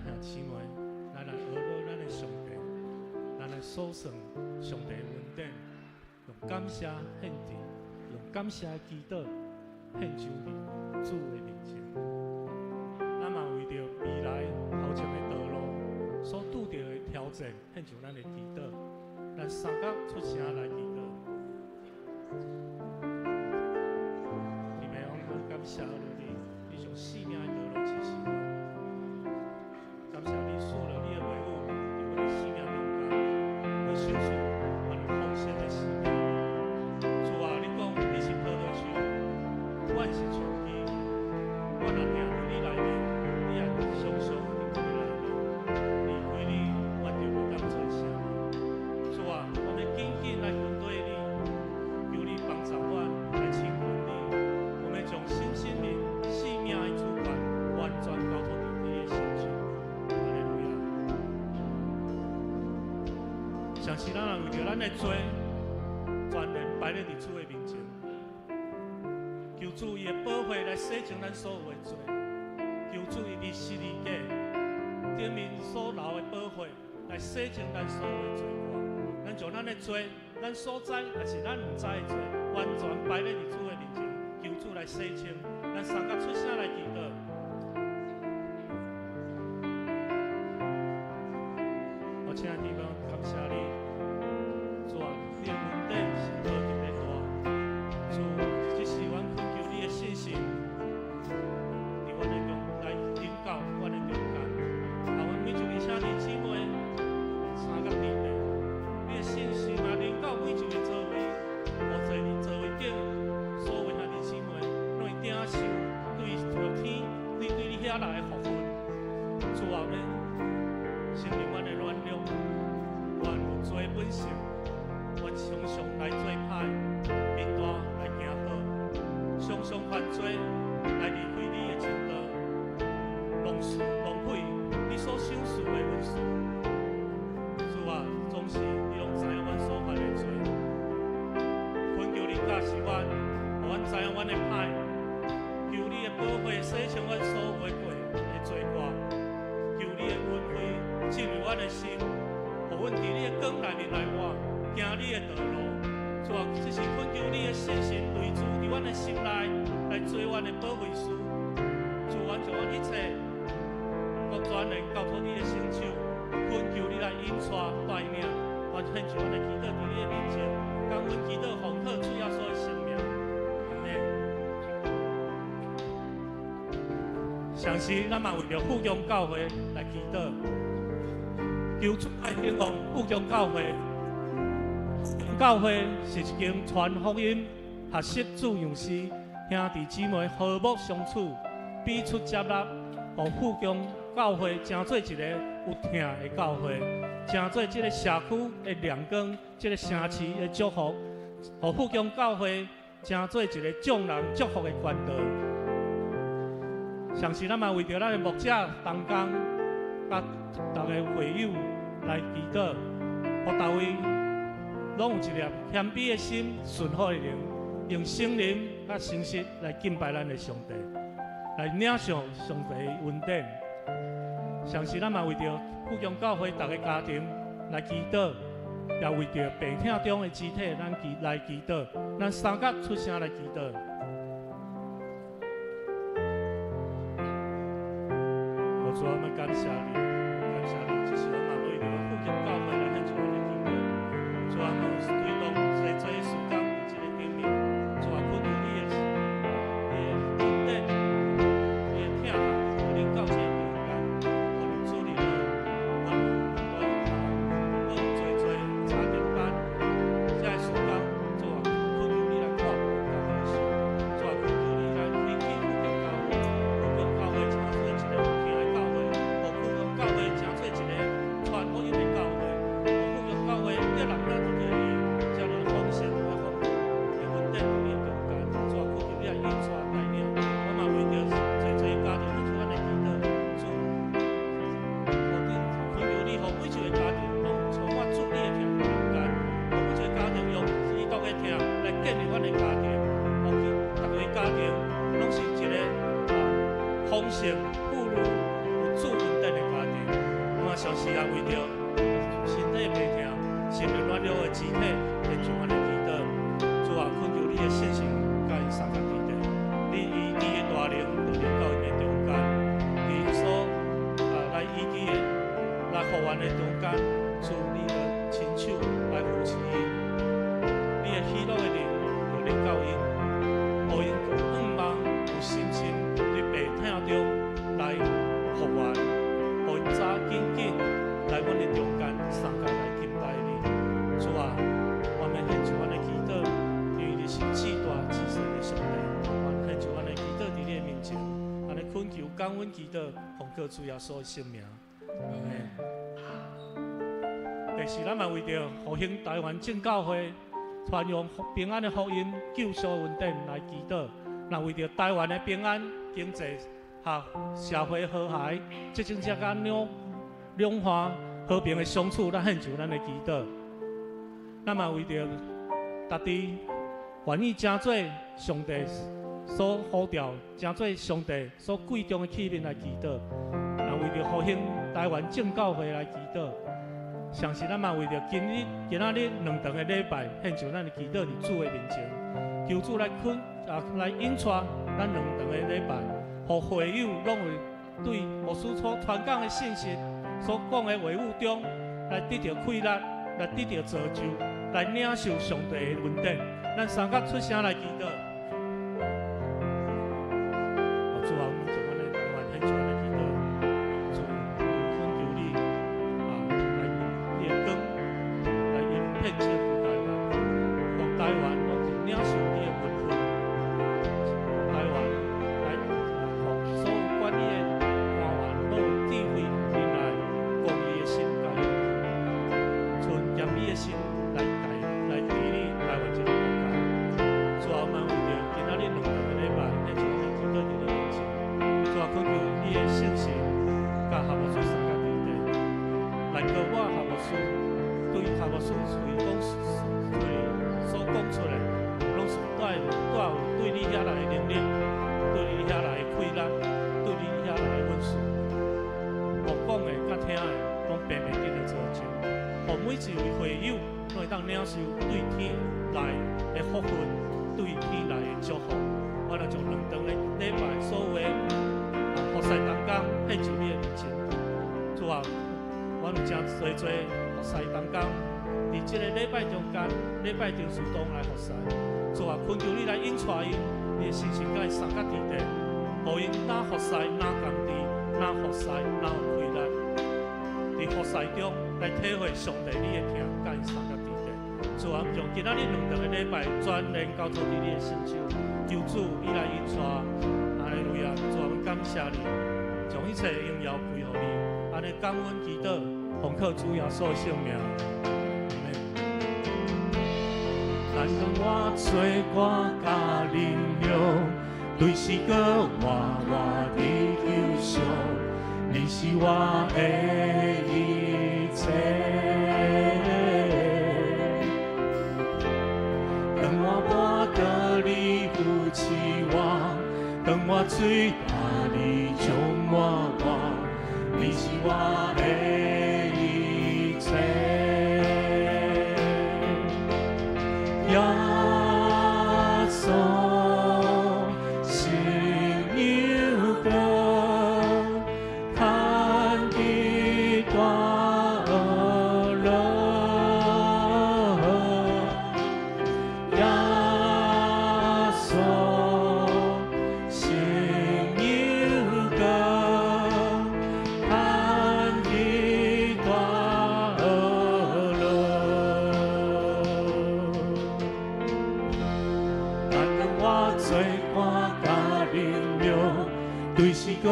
兄姊妹，咱來學無咱的上帝，咱來數算上帝的恩典，用感謝獻祭，用感謝的祈禱獻上佇主的面前。咱嘛為著未來頭前的道路所拄著的挑戰，獻上咱的祈禱。咱三甲出聲來祈禱。天父，我們感謝你，你將生命的道路指示我。感謝你賜了你的話語，佇阮的生命中間，阮相信阮有豐盛的生命。主啊，你講你是葡萄樹，阮是樹枝，阮若定佇你內面，你也常常佇阮的內面。離開你，阮就無當做啥。主啊，我們緊緊來跟隨你，求你幫助阮來親近你。我們將心心靈、生命的主權完全交託佇你的手中。哈利路亞。相信咱若為著咱的罪，全然擺咧佇主的面前，求主伊的寶血來洗淨咱所有的罪，求主伊佇十字架頂面所流的寶血來洗淨咱所有的罪過。咱將咱的罪，咱所知抑是咱毋知的罪，完全擺咧佇主的面前，求主來洗清。咱三甲出聲來祈禱。我親愛的弟兄，感謝你，主啊，你的恩典是何等的大。主，這是阮懇求你的信心，佇阮的中來臨到阮的中間，讓阮每一位兄弟姊妹三甲弟弟，你的信心啊，臨到每一个座位，予坐佇座位頂所有兄弟姊妹，攏會領受對天、對你遐來的福分。主啊，阮承認阮的軟弱，阮有罪本性，阮常常來做歹，貧惰來行好，常常犯罪來離開你的正道，浪費你所賞賜的恩賜。主啊，總是你攏知影阮所犯的罪，懇求你教示阮，予阮知影阮的歹，求你的寶血洗清阮所有的過的罪過，求你的恩惠進入阮的心，予阮佇你的光內面來活，行你的道路。主啊，這是懇求你的聖神內住佇阮的心內，來做阮的保惠師。主，阮將阮一切都全然交託你的聖手，懇求你來引帶帶領，阮獻上阮的祈禱佇你的面前，感恩祈禱奉靠主耶穌的聖名。阿們。相信咱嘛為著富強教會來祈禱，求主來興旺富強教會。教會是一間傳福音、學習主樣式、兄弟姊妹和睦相處、彼此接納，予富強教會成做一個有疼的教會，成做這個社區的亮光，這個城市的祝福，予富強教會成做一個眾人祝福的管道。相信咱嘛為著咱的牧者同工，佮逐个會友來祈禱，予逐位攏有一粒謙卑的心、順服的靈，用聖靈佮誠實來敬拜咱的上帝，來領受上帝的恩典。相信咱嘛為著富強教會逐个家庭來祈禱，也為著病痛中的肢體，咱祈來祈禱，咱三甲出聲來祈禱。主啊，我們感謝你，感謝你，這是我嘛為著富強教會來獻上阮的祈禱。主啊，我們推動濟濟時間佇這個頂面，主啊，懇求你的恩典、你的疼痛，臨到這個中間，我有主日學，我有大頭，我有濟濟查經班，這个時間，主啊，懇求你來看顧佮保守，主啊，懇求你來興起富強教會，富強教會成做一個有疼的教會，予富強教會成做一個傳福音的教會，予富強教會得人咱得著伊遮爾豐盛的福的恩典佇你的中間，主啊，懇求你來引帶帶領，我嘛為著濟濟家庭獻出阮的祈禱，主，予你懇求你，予每一個家庭攏充滿主你的疼佇中間，予每一個家庭用基督的疼來建立阮的家庭，予逐个家庭攏是一個豐盛、富裕、有主恩典的家庭。上時也為著身體病痛、心靈軟弱的肢體，獻上阮的祈禱。主啊，懇求你的聖神佮𪜶相佮佇咧，你醫治的大能就臨到𪜶的中間，佇𪜶所來醫治的、來復原的中間，主你的親手來扶持𪜶，你的喜樂的靈就臨到𪜶，予𪜶向望有信心佇病痛中來復原，予𪜶早緊緊來阮的中間相佮來敬拜你。主啊，我們獻上阮的祈禱，因為你是至大至聖的上帝。我獻上阮的祈禱佇你的面前，按呢懇求感恩祈禱，奉靠主耶穌的聖名。阿們。第四，咱嘛為著復興台灣正教會傳揚平安的福音、救贖恩典來祈禱。若為著台灣的平安、經濟和社會和諧，這種這間兩岸和平的相處，咱獻上咱的祈禱。咱嘛為著家己願意成做上帝所呼召、成做上帝所貴重的器皿來祈禱。若為著復興台灣正教會來祈禱。相信咱嘛為著今日、今仔日兩堂的禮拜，獻上咱的祈禱佇主的面前，求主來懇來引帶咱兩堂的禮拜，予會友攏會對牧師所傳講的信息、所講的話語中，來得著氣力，來得著造就，來領受上帝的恩典。咱三甲出聲來祈禱。主啊，阮將阮的台灣獻上來祈禱，主，懇求你來你的光來引遍這全台灣，予台灣攏是領受你的恩惠，台灣來予所有管理的官員攏有智慧、仁愛、公義的心，共用，存謙卑的心來帶來治理台灣這个國家。主啊，阮為著今仔日兩堂的禮拜，獻上阮的祈禱佇你面前。主啊，懇求你的聖神佮夏牧師相佮佇咧，來膏抹夏牧師，對夏牧師喙講喙所講出來，攏是帶有對你遐來的能力，對你遐來的氣力，對你遐來的恩賜，予講的佮聽的，攏白白得著造就，予每一位會友攏會當領受對天來的福分，對天來的祝福。我來將兩堂的禮拜所有的服侍同工獻上你的面前。主啊，阮有誠濟濟服侍同工，佇這个禮拜中間，禮拜中主動來服侍。主啊，懇求你來引帶𪜶，你的聖神佮𪜶相佮佇咧，予𪜶若服侍若甘甜，若服侍若有氣力，佇服侍中來體會上帝你的疼，佮𪜶相佮佇咧。主啊，將今仔日兩堂的禮拜全然交託佇你的聖手，求主你來引帶，哈利路亞！主啊，阮感謝你，將一切榮耀歸予你，按呢感恩祈禱，奉靠主耶穌的聖名。阿們。但當我做歌佮靈糧，隨時閣活活佇憂傷，你是我的一切。當我跋倒，你扶持我；當我醉倒，你充滿我。你是我的一切。耶穌是有光，牽起大樂。耶穌是有光，牽起大樂。但當我做歌佮靈糧，隨時閣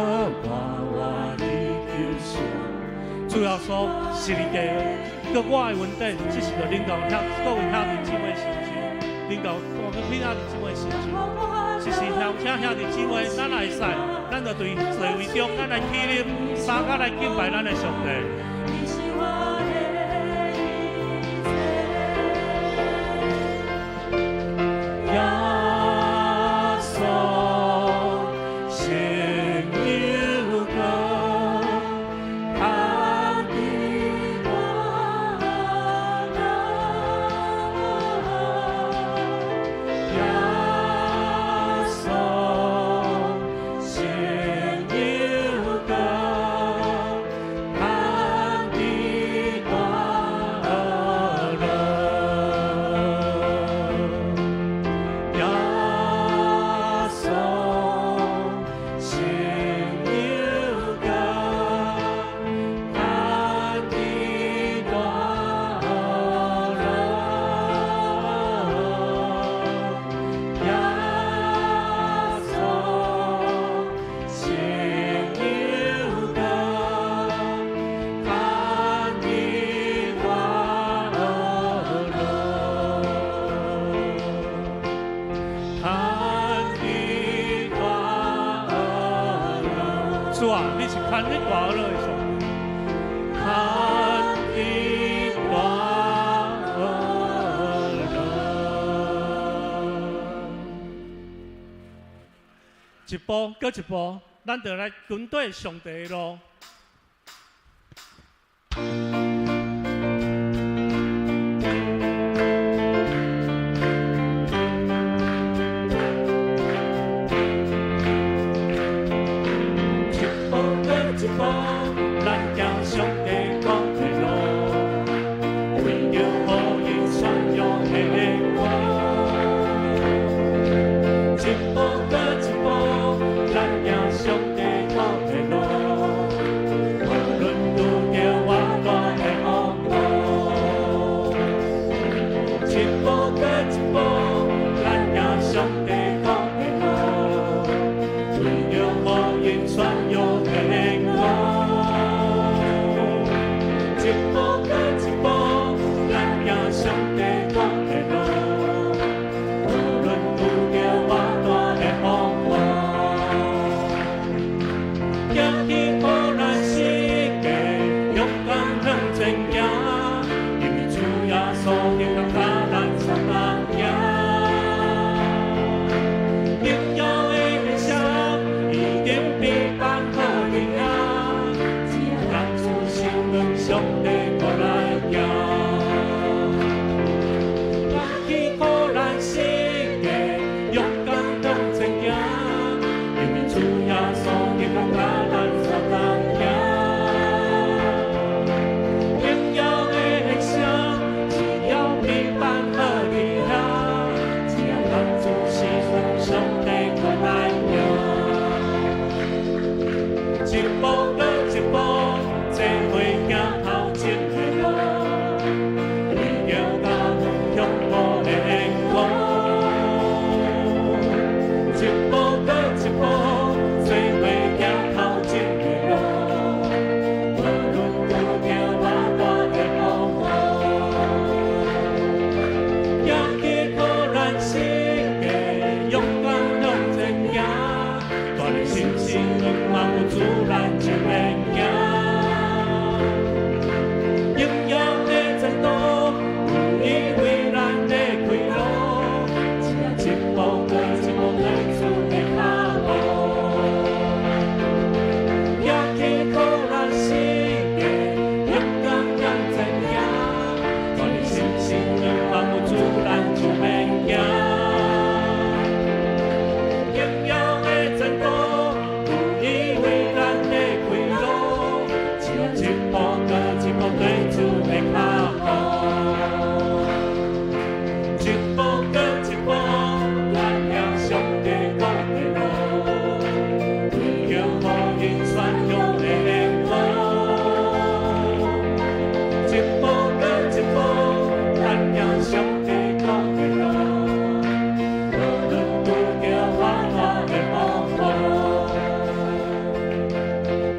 活活佇憂傷。主耶穌十字架閣我的恩典，這是著恁到遐各位兄弟姊妹的成就，恁到各位兄弟姊妹的成就。這是鄉請兄弟姊妹，咱會使，咱就對座位中，咱來起立，相佮來敬拜咱的上帝。你是我的一切。耶穌是有光，牽起牽你大樂的上帝，牽你大樂。一步閣一步，咱就來跟綴上帝的路。一步閣一步，咱行上帝講的路，為著福音宣揚的歌。一步閣一步，咱行上帝講的路，無論拄著偌大的風雨。一步閣一步，咱行上帝講的路，為著福音宣揚的歌。一步閣一步，咱行上帝講的路，無論拄著偌大的風雨。行去苦難世界，勇敢向前行，因為主耶穌的腳咱相同行。榮耀的聲已經被放好伫遐，只要咱主心向上帝過來行。行去苦難世界，勇敢向前行，因為主耶穌的腳咱相同行。榮耀的聲，只要被放好伫遐，只要咱主心向上帝過來行。一步閣一步，做伙行頭前的路，為著家園恐怖的苦。一步閣一步，做伙行頭前的路，無論拄著偌大的風雨。行去苦難世界，勇敢向前行，帶著信心向望有主，咱就免驚。榮耀的前途，有伊為咱的開路，只要一步閣一步對主的腳步。行去苦難世界，勇敢向前行，帶著信心向望有主，咱就免驚。榮耀的前途，有伊為咱的開路，只要一步閣一步對主的腳步。一步閣一步，咱行上帝講的路，為著福音宣揚的歌。一步閣一步，咱行上帝講的路，無論拄著偌大的風雨。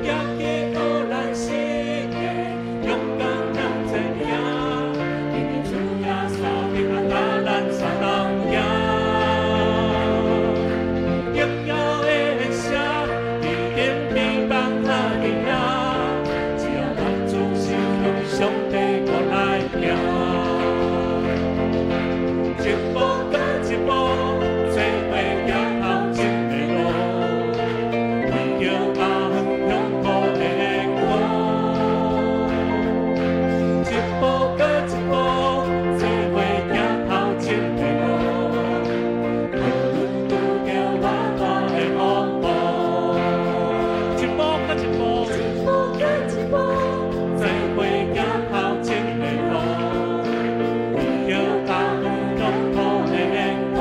行去苦難世界，勇敢向前行，因為主耶穌的腳咱相同行。榮耀的聲已經被放好伫遐，只要咱主心向上帝過來行。一步閣一步，做伙行頭前的路，為著家園恐怖的苦。一步閣一步，做伙行頭前的路，無論拄著偌大的風雨。一步閣一步，一步閣一步，做伙行頭前的路，為著家園恐怖的苦。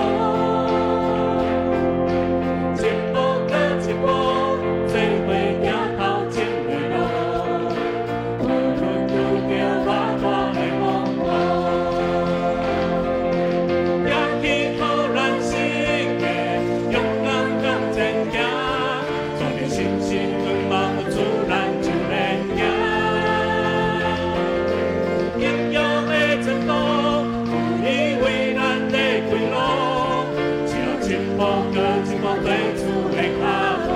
一步閣一步，做伙行頭前的路，無論拄著偌大的風雨。行去苦難世界，勇敢向前行，帶著信心向望有主，咱就免驚。榮耀的前途，有伊為咱的開路，只要一步閣一步對主的腳步。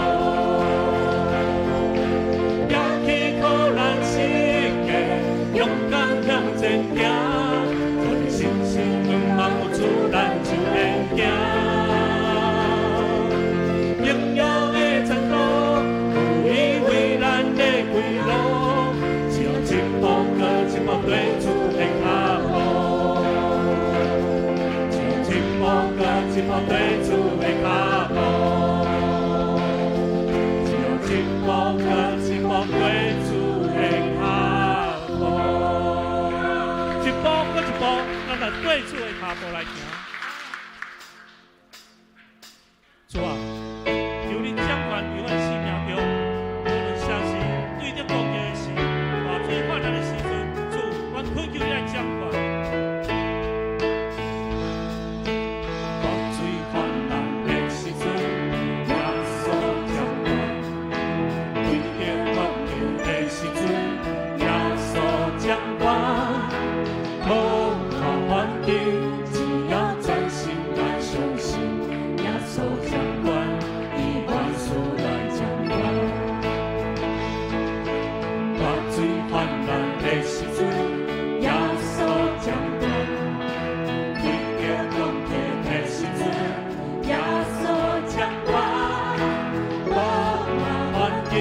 一步對主的跤步，只有一步閣一步對主的跤步，一步閣一步，咱來對主的跤步來行。主啊，求你掌權佇阮生命中，無論啥時對著攻擊的時，大水泛濫的時陣，主，阮懇求你來掌權。大水泛濫的時陣，耶穌掌權；對著攻擊的時陣，耶穌掌權。無看環境，只要專心來相信，耶穌掌權，伊萬事來掌權。大水泛濫的時陣，耶穌掌權；對著攻擊的時陣，耶穌掌權。無看環境，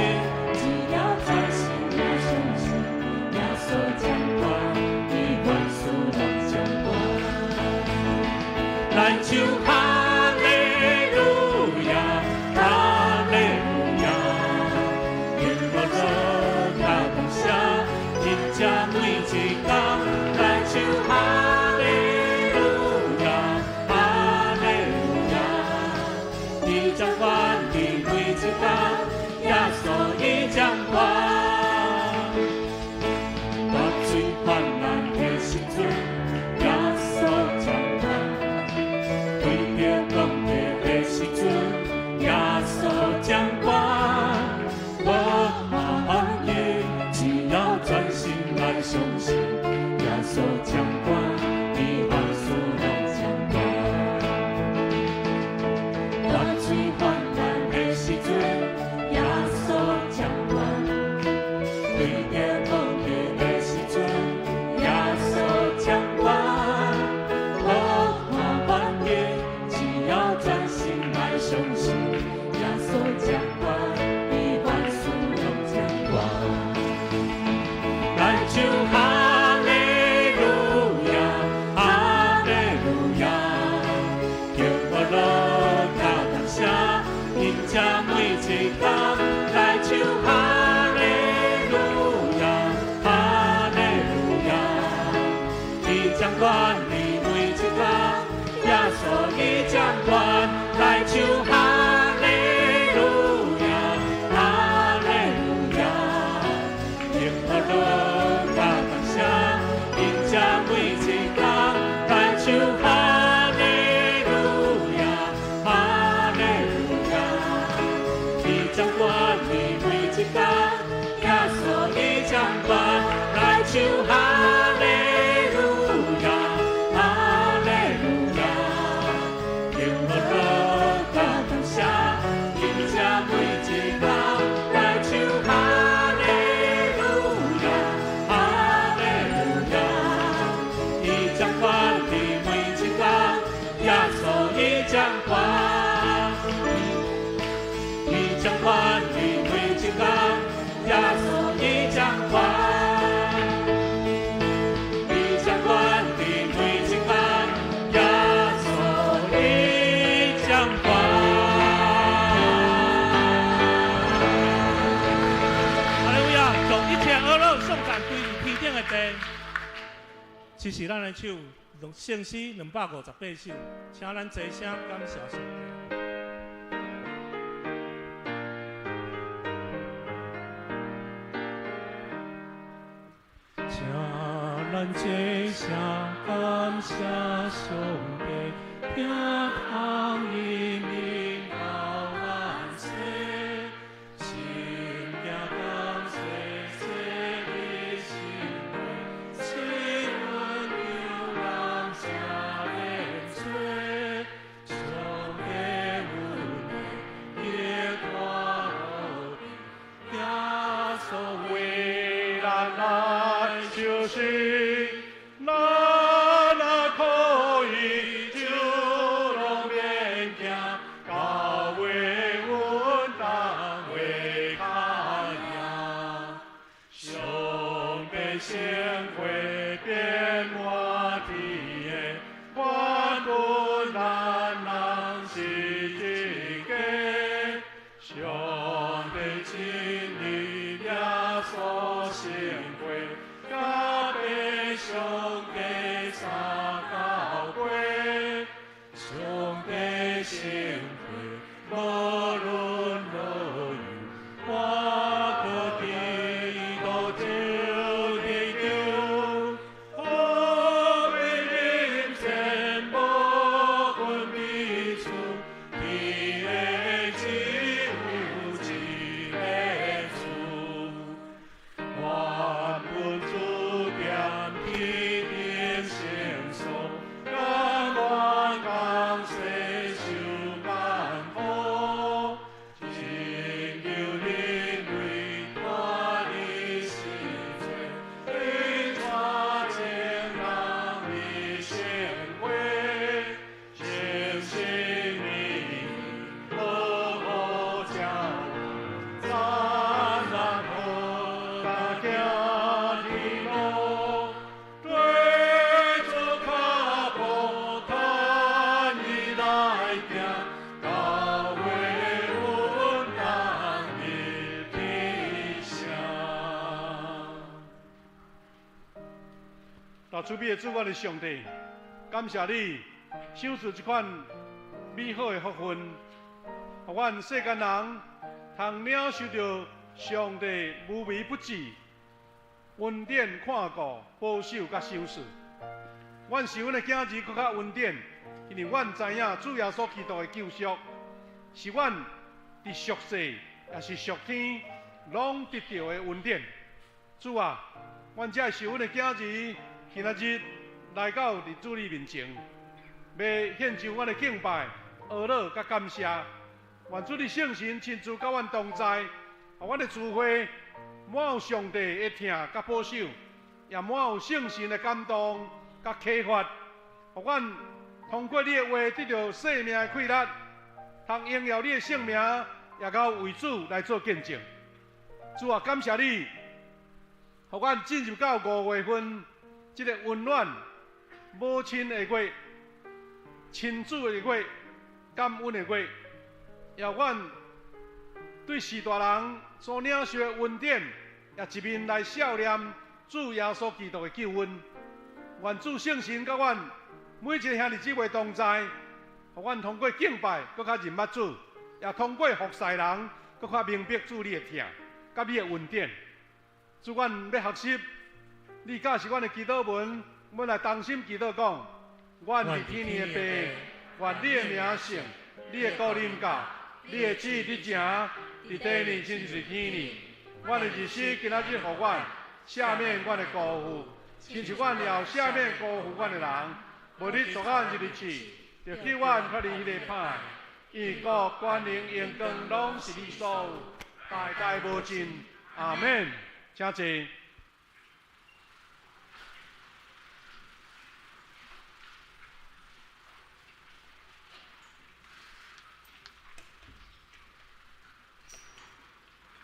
只要專心來相信，耶穌掌權，伊萬事攏掌權。來唱哈利路亞，哈利路亞，榮耀樂甲感謝，迎接每一工。來唱哈利路亞，哈利路亞，伊掌權佇每一工，耶穌伊掌權。大水泛濫的時陣，耶穌掌權；對著攻擊的時陣，耶穌掌權。無看環境，只要專心來相信，耶穌掌權，伊萬事攏掌權。大水泛濫的時陣，耶穌掌權；對著攻擊的時陣，耶穌掌權。無看環境，只要專心來相信，耶穌掌權，伊萬事攏掌權。來唱哈利路亞，哈利路亞，榮耀樂甲感謝，迎接每一工。來唱哈利路亞，哈利路亞，伊掌權佇每一工，耶穌伊掌權。來唱哈利路亞，哈利路亞，榮耀樂甲感謝，迎接每一工。來唱哈利路亞，哈利路亞，伊掌權佇每一工，耶穌伊掌權。來唱哈利路亞，哈利路亞，榮耀樂甲感謝，迎接每一工。來唱哈利路亞，哈利路亞，伊掌權佇每一工，耶穌伊掌權。伊掌權佇每一工，耶穌伊掌權。伊掌權佇每一工，耶穌伊掌權。哈利路亞！將一切惡樂頌讚歸予天頂的父。這是咱來唱聖詩258首，請咱齊聲感謝上帝。請咱齊聲感謝上帝，聽芳伊名到萬世，心行感謝這日新月，賜阮有人這連做，上帝阮的耶和華，耶穌為咱來求信，咱若可以就攏免驚，教會阮當為較贏。上帝聖血變滿地的，原本咱來。上帝真理耶穌聖血，佮父上帝三交過，上帝聖血無論何由，我閣基督就得救。富貴金錢無分彼此，天的只有一個主。願阮主踮天頂聖所，甘願降世受萬苦，拯救人類脫離死罪，引帶眾人入聖會，誠心美意好好照顧，讚咱好甲行天路，對主跤步趁伊來行，到尾阮當入天城。大慈悲的主，阮的上帝，感謝你賞賜這款美好的福分，予阮世間人通領受著上帝無微不至恩典看顧、保守佮賞賜。阮是阮的囝兒閣較恩典，因為阮知影主耶穌基督的救贖，是阮佇俗世也是屬天攏得著的恩典。主啊，阮這受阮的囝兒，今仔日來到佇主你面前，欲獻上阮的敬拜、阿樂佮感謝。願主你聖神親自佮阮同在，予阮的聚會滿有上帝的疼佮保守，也滿有聖神的感動佮啟發，予阮通過你的話得著生命的氣力，通榮耀你的聖名，也夠為主來做見證。主啊，感謝你，予阮進入到五月份這个溫暖母親的月、親子的月、感恩的月，也阮對序大人所領受的恩典，也一面來笑念主耶穌基督的救恩。願主聖神佮阮每一個兄弟姊妹同在，予阮通過敬拜，閣較認捌主，也通過服侍人，閣較明白主你的疼，佮你的恩典。主，阮欲學習你教示阮的祈禱文，阮來同心祈禱講：阮佇天的父，願你的名聖，你的國臨到，你的旨意佇成，佇地面親像佇天呢。阮的日食今仔日予阮，赦免阮的辜負，親像阮也有赦免辜負阮的人。無你帶阮入去試，著救阮脫離彼个歹。因為國、權能、榮光，攏是你所有，代代無盡。阿們。請坐。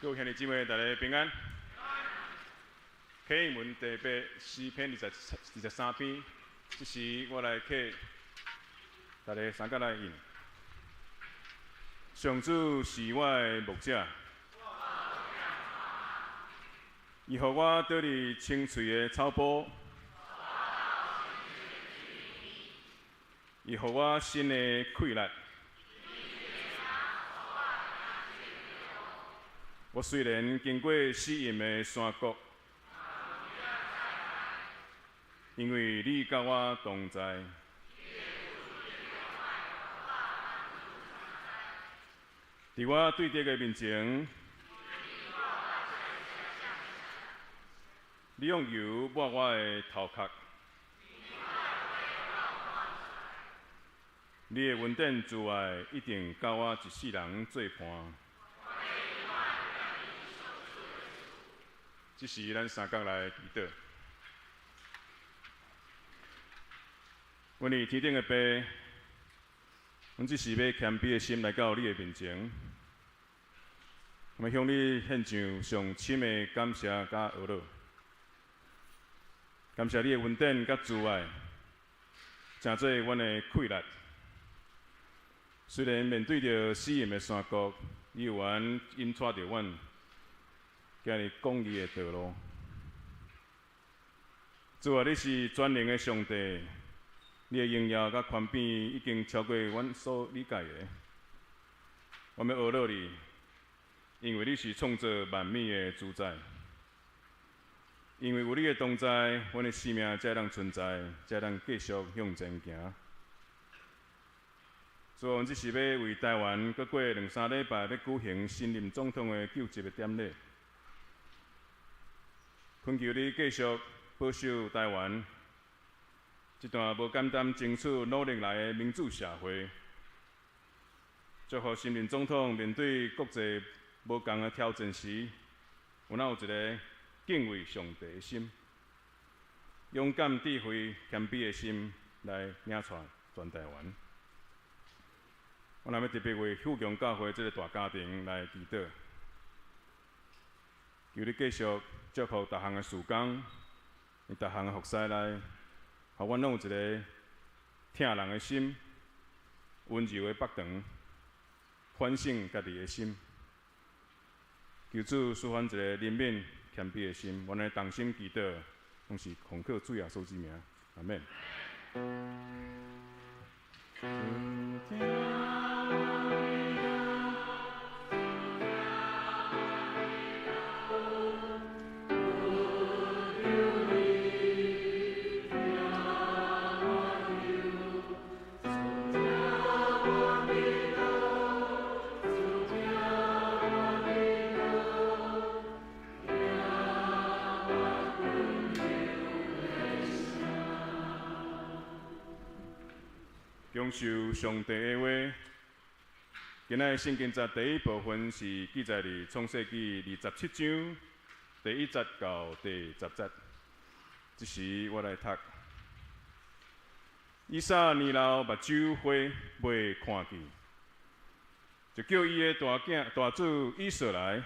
各位兄弟姊妹，大家平安。啟應文第八詩篇23篇，這時我來啟，大家三個來應。上主是我的牧者，伊予我倒佇青翠的草坡，伊予我新的氣力。我雖然經過死蔭的山谷，因為你佮我同在。佇我對敵的面前，你用油抹我的頭殼，你的恩典慈愛一定佮我一世人做伴。這時，咱三角來祈禱。阮佇天頂的父，阮這時欲謙卑的心來到你的面前，我們向你獻上上深的感謝佮阿樂，感謝你的恩典佮慈愛，成做阮的氣力。雖然面對著死蔭的山谷，你有缘引带著阮行伫公义的道路。主啊，你是全能的上帝，你的荣耀佮权柄已经超过阮所理解的。我欲学落你，因为你是创造万物的主宰。因为有你的同在，阮的生命才能存在，才能继续向前行。主啊，阮这是欲为台湾阁过两三礼拜欲举行新任总统的就职的典礼，恳求你继续保守台湾这段无简单争取努力来的民主社会。祝福新任总统面对国际无仝的挑战时，有哪有一个敬畏上帝的心，勇敢、智慧、谦卑的心来领带全台湾。我若欲特别为富强教会这个大家庭来祈祷，求你继续祝福逐项的事工，伫逐项的服侍内，予阮拢有一个疼人的心，温柔的腹肠，反省家己的心。求主赐阮一个怜悯、谦卑的心，阮来同心祈祷，拢是奉靠主耶稣之名，阿免。享受上帝的话。今仔日圣经节第一部分是记载伫创世记27章第1节到第10节。这时我来读。以撒年老，目睭花，袂看见，就叫伊的大囝大子以扫来，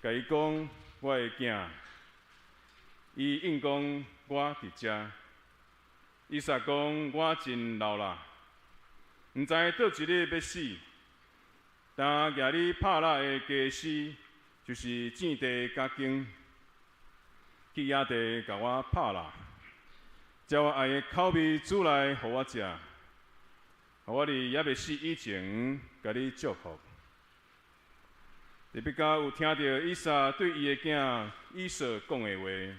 共伊讲：我的囝。伊应讲：我伫遮。以撒讲：我真老啦，毋知佗一日欲死。当举你拍蜡的家私，就是糋地佮耕，去野地共我拍蜡，照我爱的口味煮来予我食，予我伫犹未死以前，共你祝福。利百加有听著以撒对伊的囝以扫讲的话。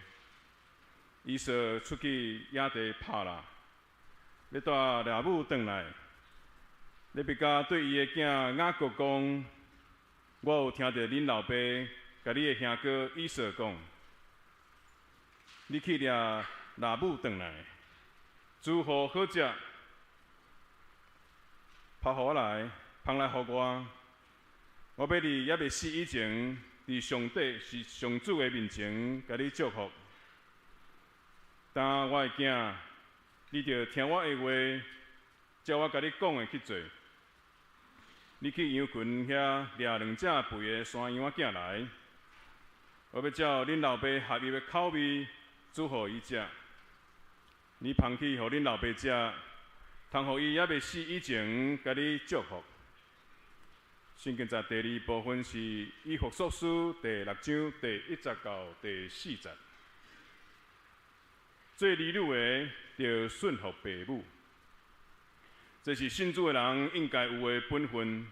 以扫出去野地拍蜡，欲带拉母转来。利百加对伊的囝雅各讲：我有听著恁老爸共你的兄哥以扫讲，你去掠拉母转来，煮予好食，拍予我来，捧来予我。我欲伫犹未死以前，伫上帝是上主的面前，共你祝福。当我的囝，你著听我的话，照我共你讲的去做。你去羊群遐掠两只肥的山羊仔囝来，我欲照恁老爸合伊的口味煮予伊食。你捧去予恁老爸食，通予伊犹未死以前，共你祝福。圣经节第二部分是以弗所书第6章第1节到第4节。做儿女的，著顺服父母，这是信主的人应该有的本分。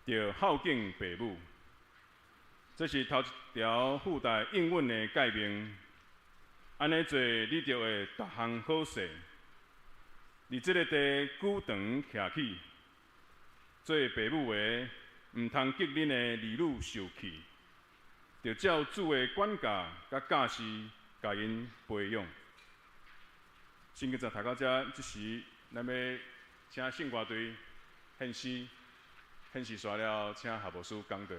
著孝敬父母，这是头一条附带应允的诫命。按呢做，你就会逐项好势。伫这个地久长徛起，做父母的，毋通激恁的儿女受气，著照主的管教佮教示。共𪜶培养。圣经节读到遮，这时咱欲请圣歌队献诗，献诗煞了，请夏牧师讲道。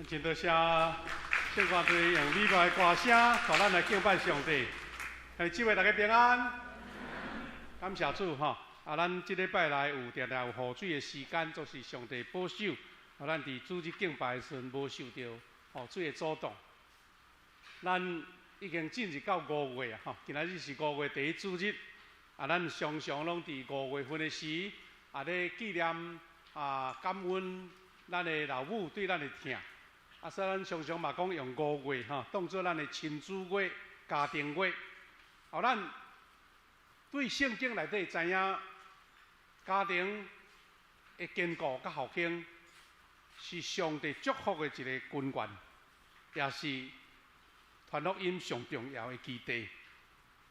真多謝聖歌隊用美妙的歌聲，帶咱來敬拜上帝。兄弟姊妹大家平安，感謝主吼。啊，咱這禮拜來有定定有雨水的時間，就是上帝保守。啊，咱佇主日敬拜的時陣無受著雨水的阻擋。咱已經進入到五月啊，吼，今仔日是五月第一主日。啊，咱常常攏佇五月份的時，啊，咧紀念啊感恩咱的老母對咱的疼。啊，所以咱常常嘛講用五月吼，當做咱的親子月、家庭月。予咱對聖經內底知影，家庭的堅固佮復興是上帝祝福的一個根源，也是傳福音上重要的基地。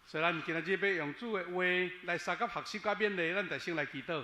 所以咱今仔日欲用主的話來相佮學習佮勉勵，咱就先來祈禱。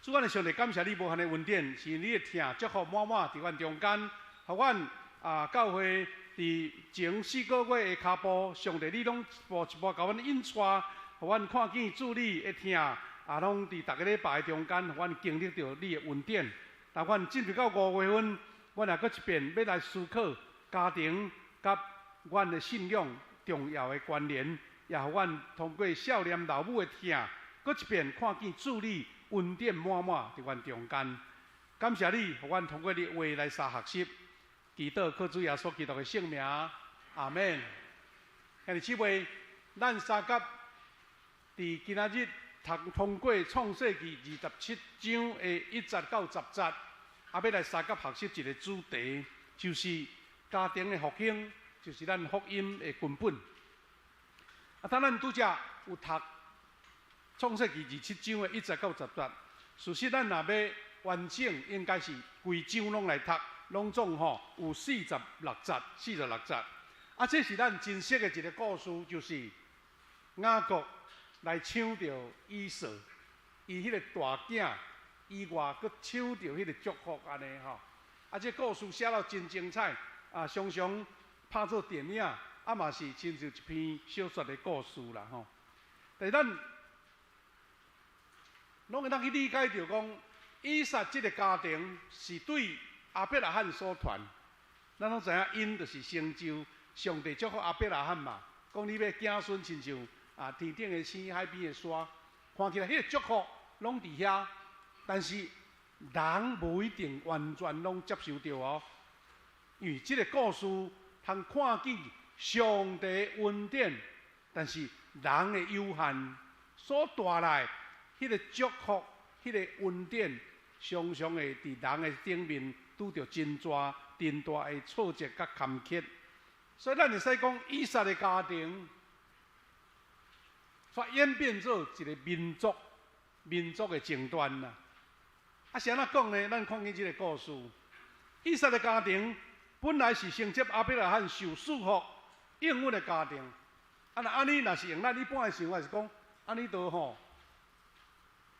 主，阮的上帝，感謝你無限的恩典，是你的疼祝福滿滿佇阮中間，予阮啊教會佇前四個月的跤步，上帝你攏一步一步共阮引帶，予阮看見主你的疼，啊，攏佇逐个禮拜中間，予阮經歷著你的恩典。當阮進入到五月份，阮也閣一遍欲來思考家庭佮阮的信仰重要的關聯，也予阮通過少年老母的疼，閣一遍看見主你恩典滿滿佇阮中間。感謝你，予阮通過你話來相學習，祈禱靠主耶穌基督的聖名，阿門。兄弟姊妹，咱相佮佇今仔日讀通過創世記27章的1節到10節，啊，欲來相佮學習一個主題，就是家庭的復興，就是咱福音的根本。啊，當咱拄才有讀創世記二七章的一節到十節，事實咱若欲完整，應該是規章攏來讀，攏總吼有四十六節，四十六節。啊，這是咱真熟的一個故事，就是雅各來搶著以掃，伊彼個大囝以外，閣搶著彼個祝福按呢吼。啊，這故事寫了真精彩，啊，常常拍做電影，啊嘛是親像一篇小說的故事啦吼。但是咱攏會當去理解著講，以撒這个家庭是對亞伯拉罕所傳。咱攏知影，𪜶就是成就上帝祝福亞伯拉罕嘛，講你欲子孫親像啊天頂的星、海邊的沙，看起來彼個祝福攏佇遐，但是人無一定完全攏接受著哦。因為這个故事通看見上帝恩典，但是人的有限所帶來彼個祝福、彼個恩典，常常會佇人的頂面拄著真大、真大的挫折佮坎坷。所以咱會使講，以撒的家庭，煞演變做一個民族、民族的爭端啦。啊，是按怎講呢？咱看見這個故事，以撒的家庭本來是承接亞伯拉罕受祝福應允的家庭。啊，若按呢，若是用咱一般的想法是講，按呢都吼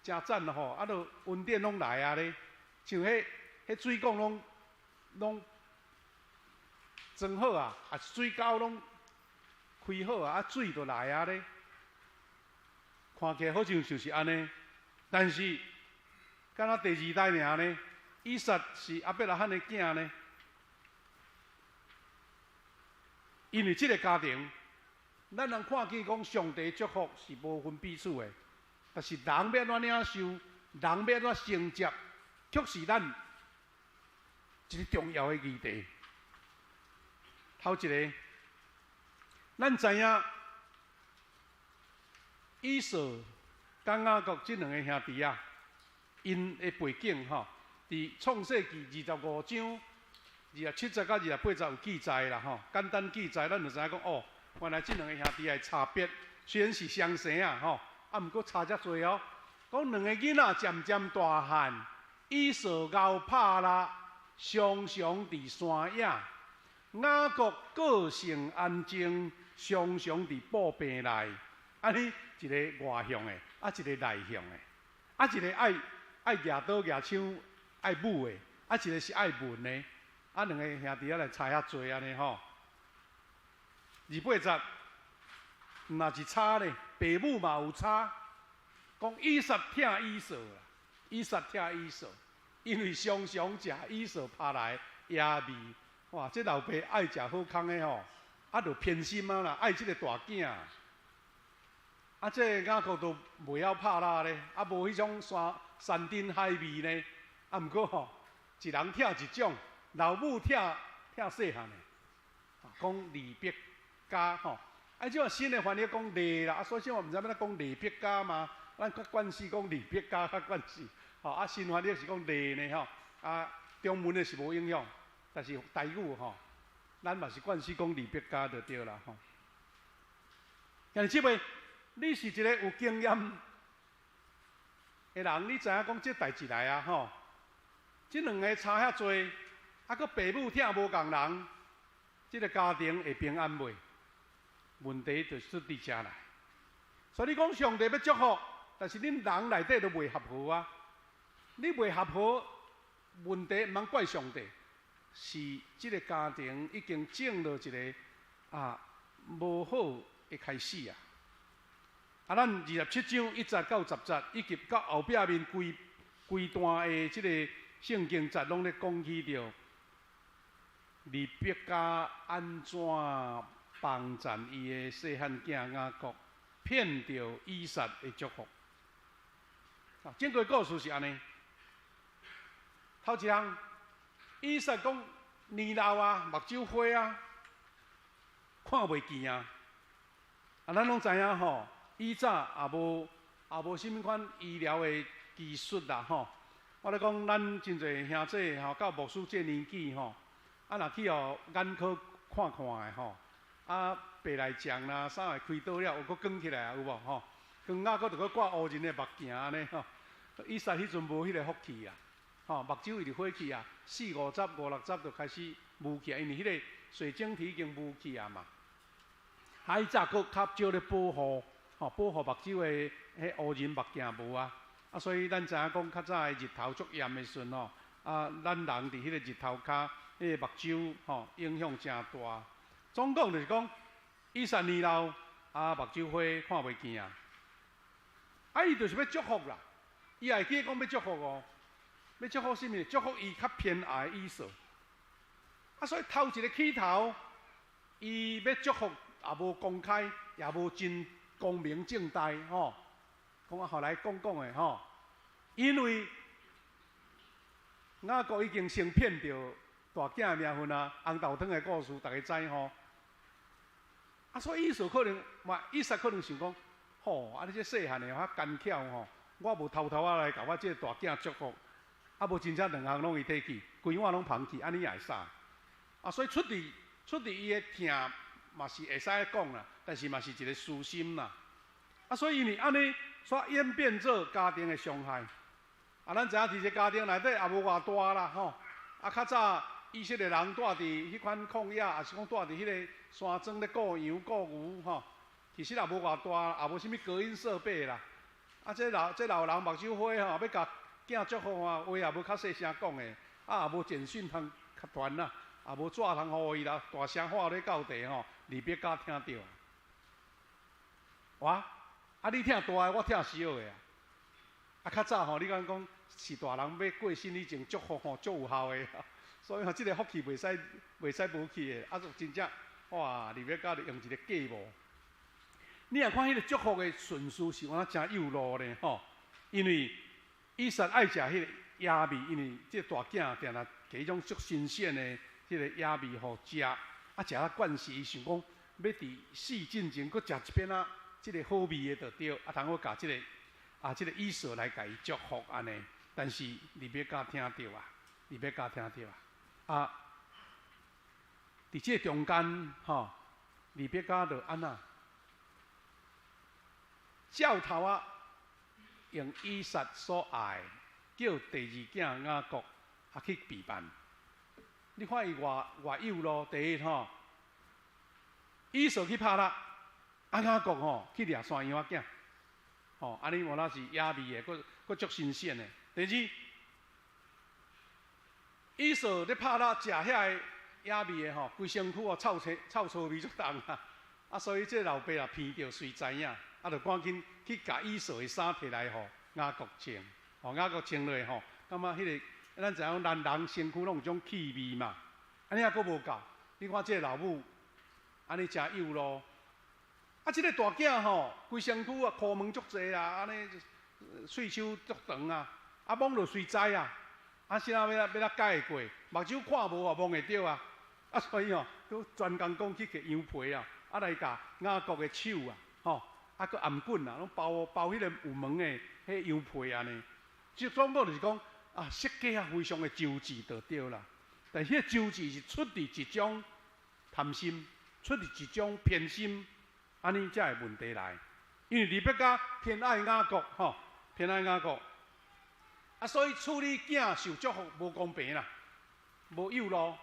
誠讚吼，啊，都恩典攏來啊咧，像彼彼水管攏攏裝好啊，啊水溝攏開好啊，啊水就來啊咧。看起來好像就是按呢，但是敢若第二代爾呢，以撒是亞伯拉罕的囝呢。因為這个家庭，咱人看見講上帝祝福是無分彼此的，但是人欲按怎領受，人欲按怎承接，卻是咱一个重要的議題。頭一个，咱知影以掃佮雅各這兩个兄弟啊，𪜶的背景吼，佇創世記25章27節到28節有記載啦吼。簡單記載，咱就知影講哦，原來這兩个兄弟的差別，雖然是相生啊吼，啊毋過差遮濟哦。講兩個囡仔漸漸大漢，以掃𠢕拍獵，常常佇山野；雅各個性安靜，常常佇布棚內。按呢一个外向的，啊一個內向的，啊一个愛愛舉刀舉槍愛武的，啊一个是愛文的，啊兩個兄弟仔來差遐濟按呢吼。28節，若是差咧，爸母嘛有差，講以撒疼以掃啦，以撒疼以掃，因為常常食以掃拍來，野味。哇！這老爸愛食好康的吼，啊，就偏心啊啦，愛這个大囝。啊，這个雅各都袂曉拍獵咧，啊，無彼種山山珍海味呢。啊，毋過吼，一人疼一種，老母疼疼細漢的，講利百加吼。啊，這個新的翻譯講利啦，啊，所以我毋知欲按怎講利百加嘛，咱較慣勢講利百加較慣勢。吼，啊，新翻譯是講利呢吼，啊，中文的是無影響。但是台語吼，咱嘛是慣勢講利百加就對啦吼。但是這位，你是一个有經驗的人，你知影講這代誌來啊吼，這兩个差遐濟，啊，閣爸母疼無仝人，這个家庭會平安袂？問題就出佇遮來。所以你講上帝欲祝福，但是恁人內底都袂合和啊！你袂合和，問題毋通怪上帝。是這个家庭已經種落一个啊無好的開始啊！啊，咱27章1節到10節，以及到後壁面規規段的這个聖經節，攏咧講起著利百加按怎幫贊伊的細漢囝雅各，騙著以撒的祝福。啊，整個故事是按呢。頭一項，以撒講年老啊，目睭花啊，看袂見啊。啊，咱攏知影吼，以早也無啥物款醫療的技術啦吼。我咧講，咱真濟兄弟吼，到牧師這年紀吼，啊，若去予眼科看看的吼，啊，白內障啦，啥會開刀了，有閣光起來啊，有無吼？光啊，閣著閣掛烏人的目鏡按呢吼。以撒彼陣無彼个福氣啊，吼，目睭一直花去啊，四五十、五六十就開始霧去啊，因為彼个水晶體已經霧去啊嘛。啊，以早閣較少咧保護，吼，保護目睭的彼烏人目鏡無啊。啊，所以咱知影講較早的日頭足炎的時陣吼，啊，咱人佇彼个日頭跤，彼个目睭吼影響誠大。總講就是講，以撒年老，啊，目睭花看袂見啊。啊，伊就是欲祝福啦，伊也會記講欲祝福哦，欲祝福啥物？祝福伊較偏愛以掃。啊，所以頭一个起頭，伊欲祝福也無公開，也無真光明正大吼。講啊，後來講講的吼，因為雅各已經先騙著大囝的名分啊，紅豆湯的故事，逐家知吼。啊，所以以掃可能嘛，以撒可能想講，吼，啊你這細漢的較奸巧吼，我無偷偷仔來共我這个大囝祝福，啊無真正兩項攏伊提去，規碗攏捧去，按呢也會使。啊，所以出佇伊的疼嘛是會使講啦，但是嘛是一个私心啦。啊，所以因為按呢，煞演變做家庭的傷害。啊，咱知影佇這家庭內底也無偌大啦，吼。啊，較早以色列人蹛佇彼款曠野，抑是講蹛佇彼个山莊咧顧羊顧牛，吼。其實也無偌大，也無啥物隔音設備啦。啊，這老人目睭花吼，欲共囝祝福啊，話也無較細聲講的，啊，也無簡訊通傳啦，也無紙通予伊啦，大聲喊咧到地吼，利百加聽著。哇！啊，你疼大的，我疼小的啊。啊，較早吼，你敢講是大人欲過身以前祝福吼，足有效的，所以吼，這个福氣袂使無去的。啊，就真正哇，利百加就用一个計謀。你若看彼个祝福的順序是按怎誠幼路呢？吼，因為以撒愛食彼个野味，因為這个大囝定定提彼種足新鮮的彼个野味予食，啊，食啊慣勢，伊想講欲佇死進前閣食一遍仔。這个好味的就對，啊，通好共這个啊，這个以掃來共伊祝福按呢。但是利百加聽著啊，利百加聽著啊，啊，佇這个中間吼，利百加就按怎？照頭仔用以撒所愛，叫第二囝雅各啊去備辦。你看伊偌偌幼咯，第一吼，以掃去拍獵。啊，雅各吼去掠山羊仔囝，吼，按呢無那是野味的，閣閣足新鮮的。第二，以掃咧拍獵食遐个野味的吼，規身軀哦臭臭臭臭味足重啊！啊，所以這个老爸也鼻著隨知影，啊，就趕緊去共以掃的衫提來予雅各穿，予雅各穿落吼，感覺彼个咱知影男人身軀攏有種氣味嘛，按呢抑閣無夠。你看這个老母，按呢誠幼咯。啊，這个大囝吼，規身軀啊，箍毛足濟啊，按呢喙鬚足長啊，啊，摸著隨知啊，啊，啥欲欲怎解會過？目睭看無啊，摸會著啊，啊，所以吼，閣專工講去挃羊皮啊，啊來共雅各的手啊，吼，啊，閣頷頸啊，攏包包彼個有毛的彼羊皮按呢。這總講就是講啊，設計啊非常的周至就對啦。但彼個周至是出佇一種貪心，出佇一種偏心，按呢才會問題來。因為利百加偏愛雅各，吼，偏愛雅各，啊，所以處理囝受祝福無公平啦，無有路。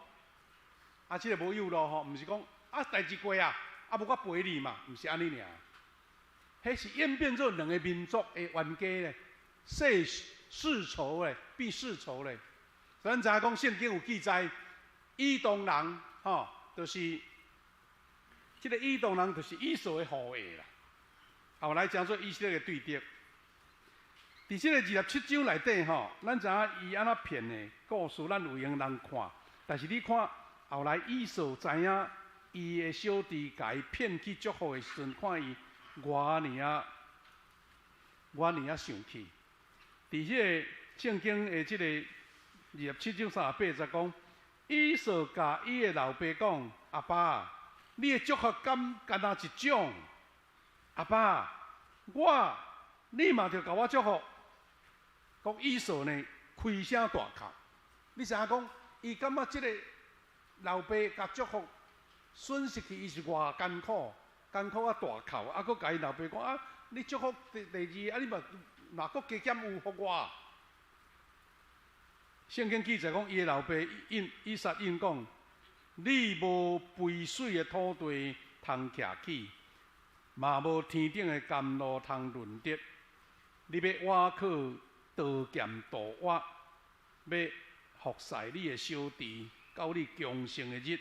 啊，這个無有路吼，毋是講啊代誌過啊，啊無我陪你嘛，毋是按呢爾。彼是演變做兩个民族的冤家咧，世世仇咧，必世仇咧。咱知影講聖經有記載，以東人吼，就是這个以東人，就是以掃的後裔啦。後來成做以色列的對敵。佇這个27章內底吼，咱知影伊按怎騙的故事，咱有閒通看。但是你看後來以掃知影伊的小弟共伊騙去祝福的時陣，看伊偌爾仔偌爾仔生氣。佇這个聖經的這个27章38節講，以掃共伊的老爸講：阿爸，你的祝福敢干焦一種？阿爸，我你嘛著共我祝福。講以掃呢，開聲大哭。你知影講，伊感覺這个老爸共祝福損失去，伊是偌艱苦，艱苦啊大哭，啊，閣共伊老爸講啊，你祝福第第二，啊，你嘛嘛閣加減有予我。聖經記載講，伊的老爸應以撒應講，你無肥水的土地通徛起，嘛無天頂的甘露通潤得。你欲倚靠刀劍渡我，欲服侍你的小弟，到你強盛的日，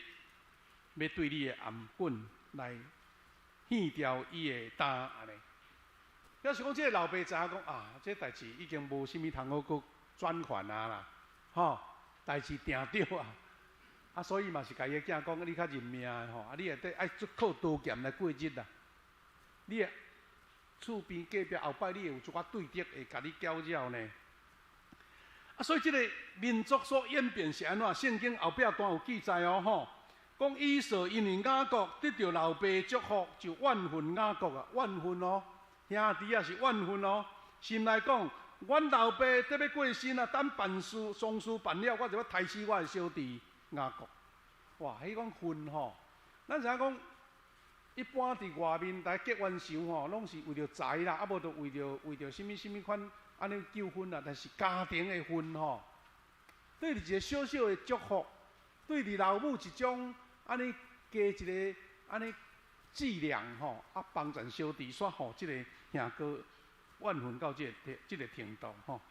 欲對你的頷頸來掀掉伊的擔按呢。表示講，這个老爸知影講啊，這代誌已經無啥物通好閣轉還啊啦，吼，代誌定著啊，啊，所以嘛是共伊的囝講，你較認命的吼，啊，你會得愛靠刀劍來過日啦，你的厝邊隔壁後擺，你會有一寡對敵會共你攪擾呢。啊，所以這个民族所演變是按怎？聖經後壁段有記載哦，吼，講以掃因為雅各得著老爸祝福，就怨恨雅各啊，怨恨哦，兄弟也是怨恨哦。心內講，阮老爸得欲過身啊，等辦事喪事辦了，我就欲刣死我的小弟雅各。哇，彼種恨吼，咱知影講，一般佇外面來結冤仇吼，攏是為著財啦，啊無就為著為著啥物啥物款按呢糾紛啦。但是家庭的恨吼，對佇一个小小的祝福，對佇老母一種按呢加一个按呢伎倆吼，啊幫贊小弟，煞予這个兄哥怨恨到這个這个程度吼。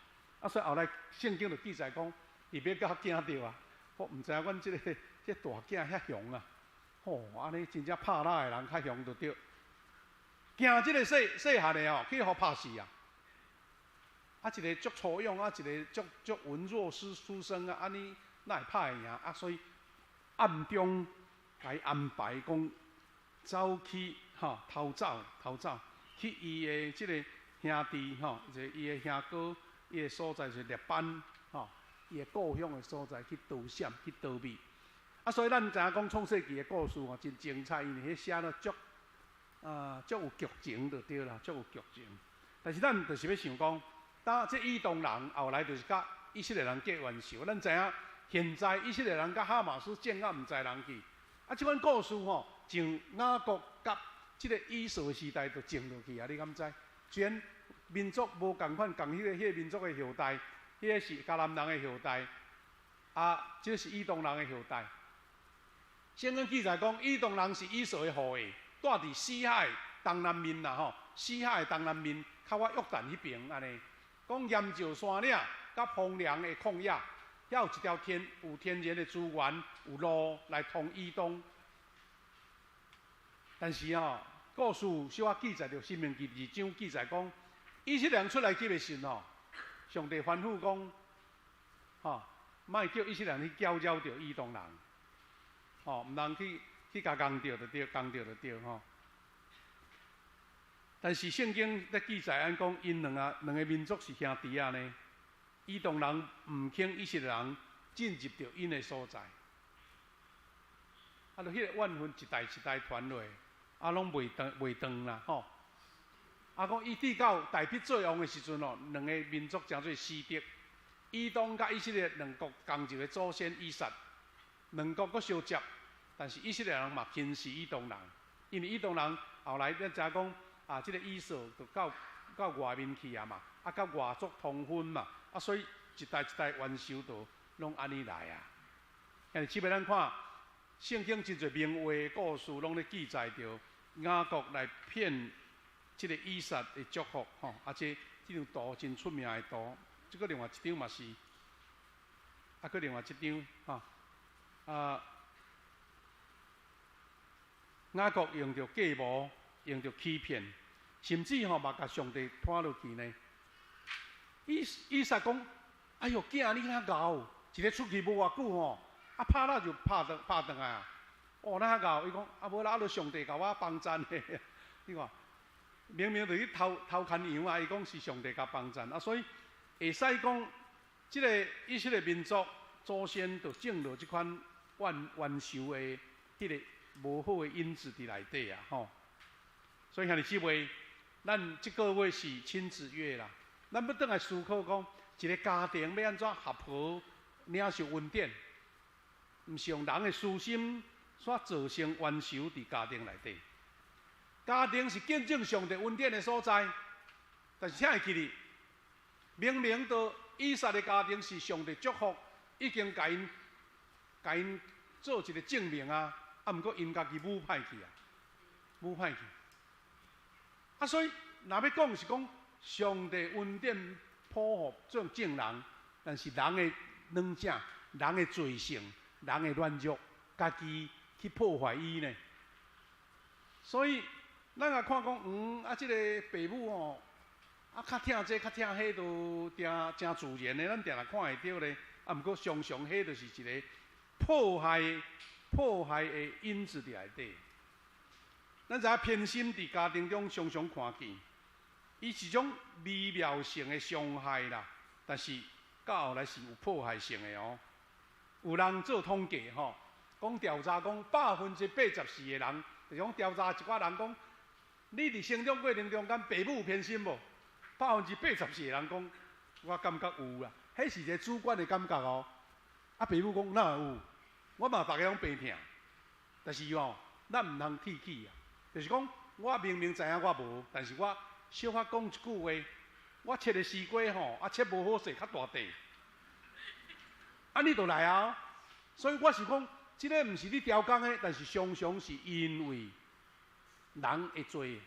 啊，所以後來聖經就記載講，利百加驚著啊，我毋知影阮這个這大囝遐雄啊。吼，按呢真正拍獵的人較雄就對。驚這个細細漢的哦，去予拍死啊！啊，一个足粗勇，啊，一个足足文弱書書生啊，按呢哪會拍會贏？啊，所以暗中共伊安排講，走去吼偷走偷走去伊的這个兄弟吼，就伊的兄哥，伊的所在是列班吼，伊的故鄉的所在去逃閃去逃避。啊，所以咱知影講創世記的故事吼，真精彩，因為彼寫得足啊，足有劇情就對啦，足有劇情。但是咱就是欲想講，當這以東人後來就是佮以色列人結冤仇。咱知影現在以色列人佮哈馬斯戰甲毋知人去。啊，這款故事吼，從雅各佮這个以掃時代就種落去啊，你敢知？雖然民族無仝款，仝彼个彼个民族的後代，彼个是迦南人的後代，啊，這是以東人的後代。聖經記載講，以東人是以掃的後裔，住佇死海東南面啦吼，死海東南面靠倚約旦彼爿按呢。講沿著山嶺佮荒涼的曠野，遐有一條天有天然的資源，有路來通以東。但是吼，故事小可記載著，申命記二章記載講，以色列人出埃及的時吼，上帝吩咐講，吼，莫叫以色列人去搅擾著以東人，吼，毋通去共尪著就對，尪著就對吼。但是聖經咧記載按講，𪜶兩個民族是兄弟仔呢。以東人毋肯以色列人進入著𪜶的所在，啊，就彼個怨恨一代一代傳落，啊，攏袂斷袂斷啦，吼。啊，講伊直到大衛做王的時陣哦，兩個民族成做死敵。以東佮以色列兩國仝一個祖先以撒，兩國閣相接，但是以色列人嘛輕視以東人，因為以東人後來咱知影講啊，這個以掃就到外面去啊嘛，啊，佮外族通婚嘛，啊，所以一代一代冤仇就攏按呢來啊。但是這擺咱看聖經真濟名畫故事，攏咧記載著雅各來騙這個以撒的祝福，吼，啊，這張圖真出名的圖，這個另外一張嘛是，啊，閣另外一張，吼，啊，雅各用著計謀，用著欺騙，甚至吼嘛共上帝拖落去呢。以撒講：哎喲，囝你遐𠢕，一个出去無偌久吼，啊拍獵就拍轉拍轉來啊！哦，哪遐𠢕？伊講啊無啦，啊著上帝共我幫贊的，你看，明明就去偷偷牽羊啊，伊講是上帝共幫贊啊，所以會使講，這個以色列民族祖先就種落這款冤仇的彼個無好的因子佇內底啊，吼。所以兄弟姊妹，咱這個月是親子月啦，咱欲轉來思考講，一個家庭欲按怎合和領受恩典，毋是用人的私心所造成冤仇佇家庭內底。家庭是見證上帝恩典的所在，但是請會記得，明明都以撒的家庭是上帝祝福，已經共𪜶做一個證明啊，啊，毋過𪜶家己舞歹去啊，舞歹去。啊，所以若欲講是講上帝恩典普予眾眾人，但是人的軟正、人的罪性、人的軟弱，家己去破壞伊呢。所以咱若看講，啊，這個爸母吼，啊，較疼這較疼彼，都誠誠自然的，咱定定看會著咧。啊，毋過常常彼就是一個破壞的因子佇內底。咱知影偏心佇家庭中常常看見，伊是一種微妙性的傷害啦，但是到後來是有破壞性的哦。有人做統計吼，講調查講84%的人，就講調查一寡人講，你佇成長過程中間爸母有偏心無？84%的人講，我感覺有啦，彼是一個主觀的感覺哦。啊，爸母講哪會有？我嘛逐家攏病疼，但是哦，咱毋通鐵齒啊。就是講，我明明知影我無，但是我小可講一句話，我切的西瓜吼，啊切無好勢，較大塊，按呢就來啊。所以我是講，這个毋是你刁工的，但是常常是因為人的罪，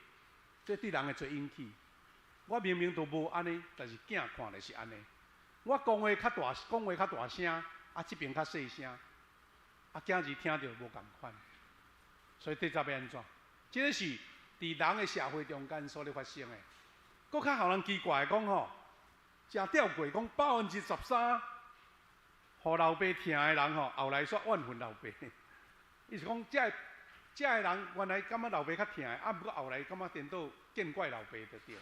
這對人的罪引起。我明明都無按呢，但是囝看咧是按呢。我講話較大，講話較大聲，啊這邊較細聲，啊囝兒聽著無仝款，所以這才欲按怎？這个是佇人的社會中間所咧發生的。閣較予人奇怪講吼，誠吊詭講13%，予老爸疼的人吼，後來煞怨恨老爸。伊是講，這个人原來感覺老爸較疼的，啊，毋過後來感覺顛倒見怪老爸就對啦。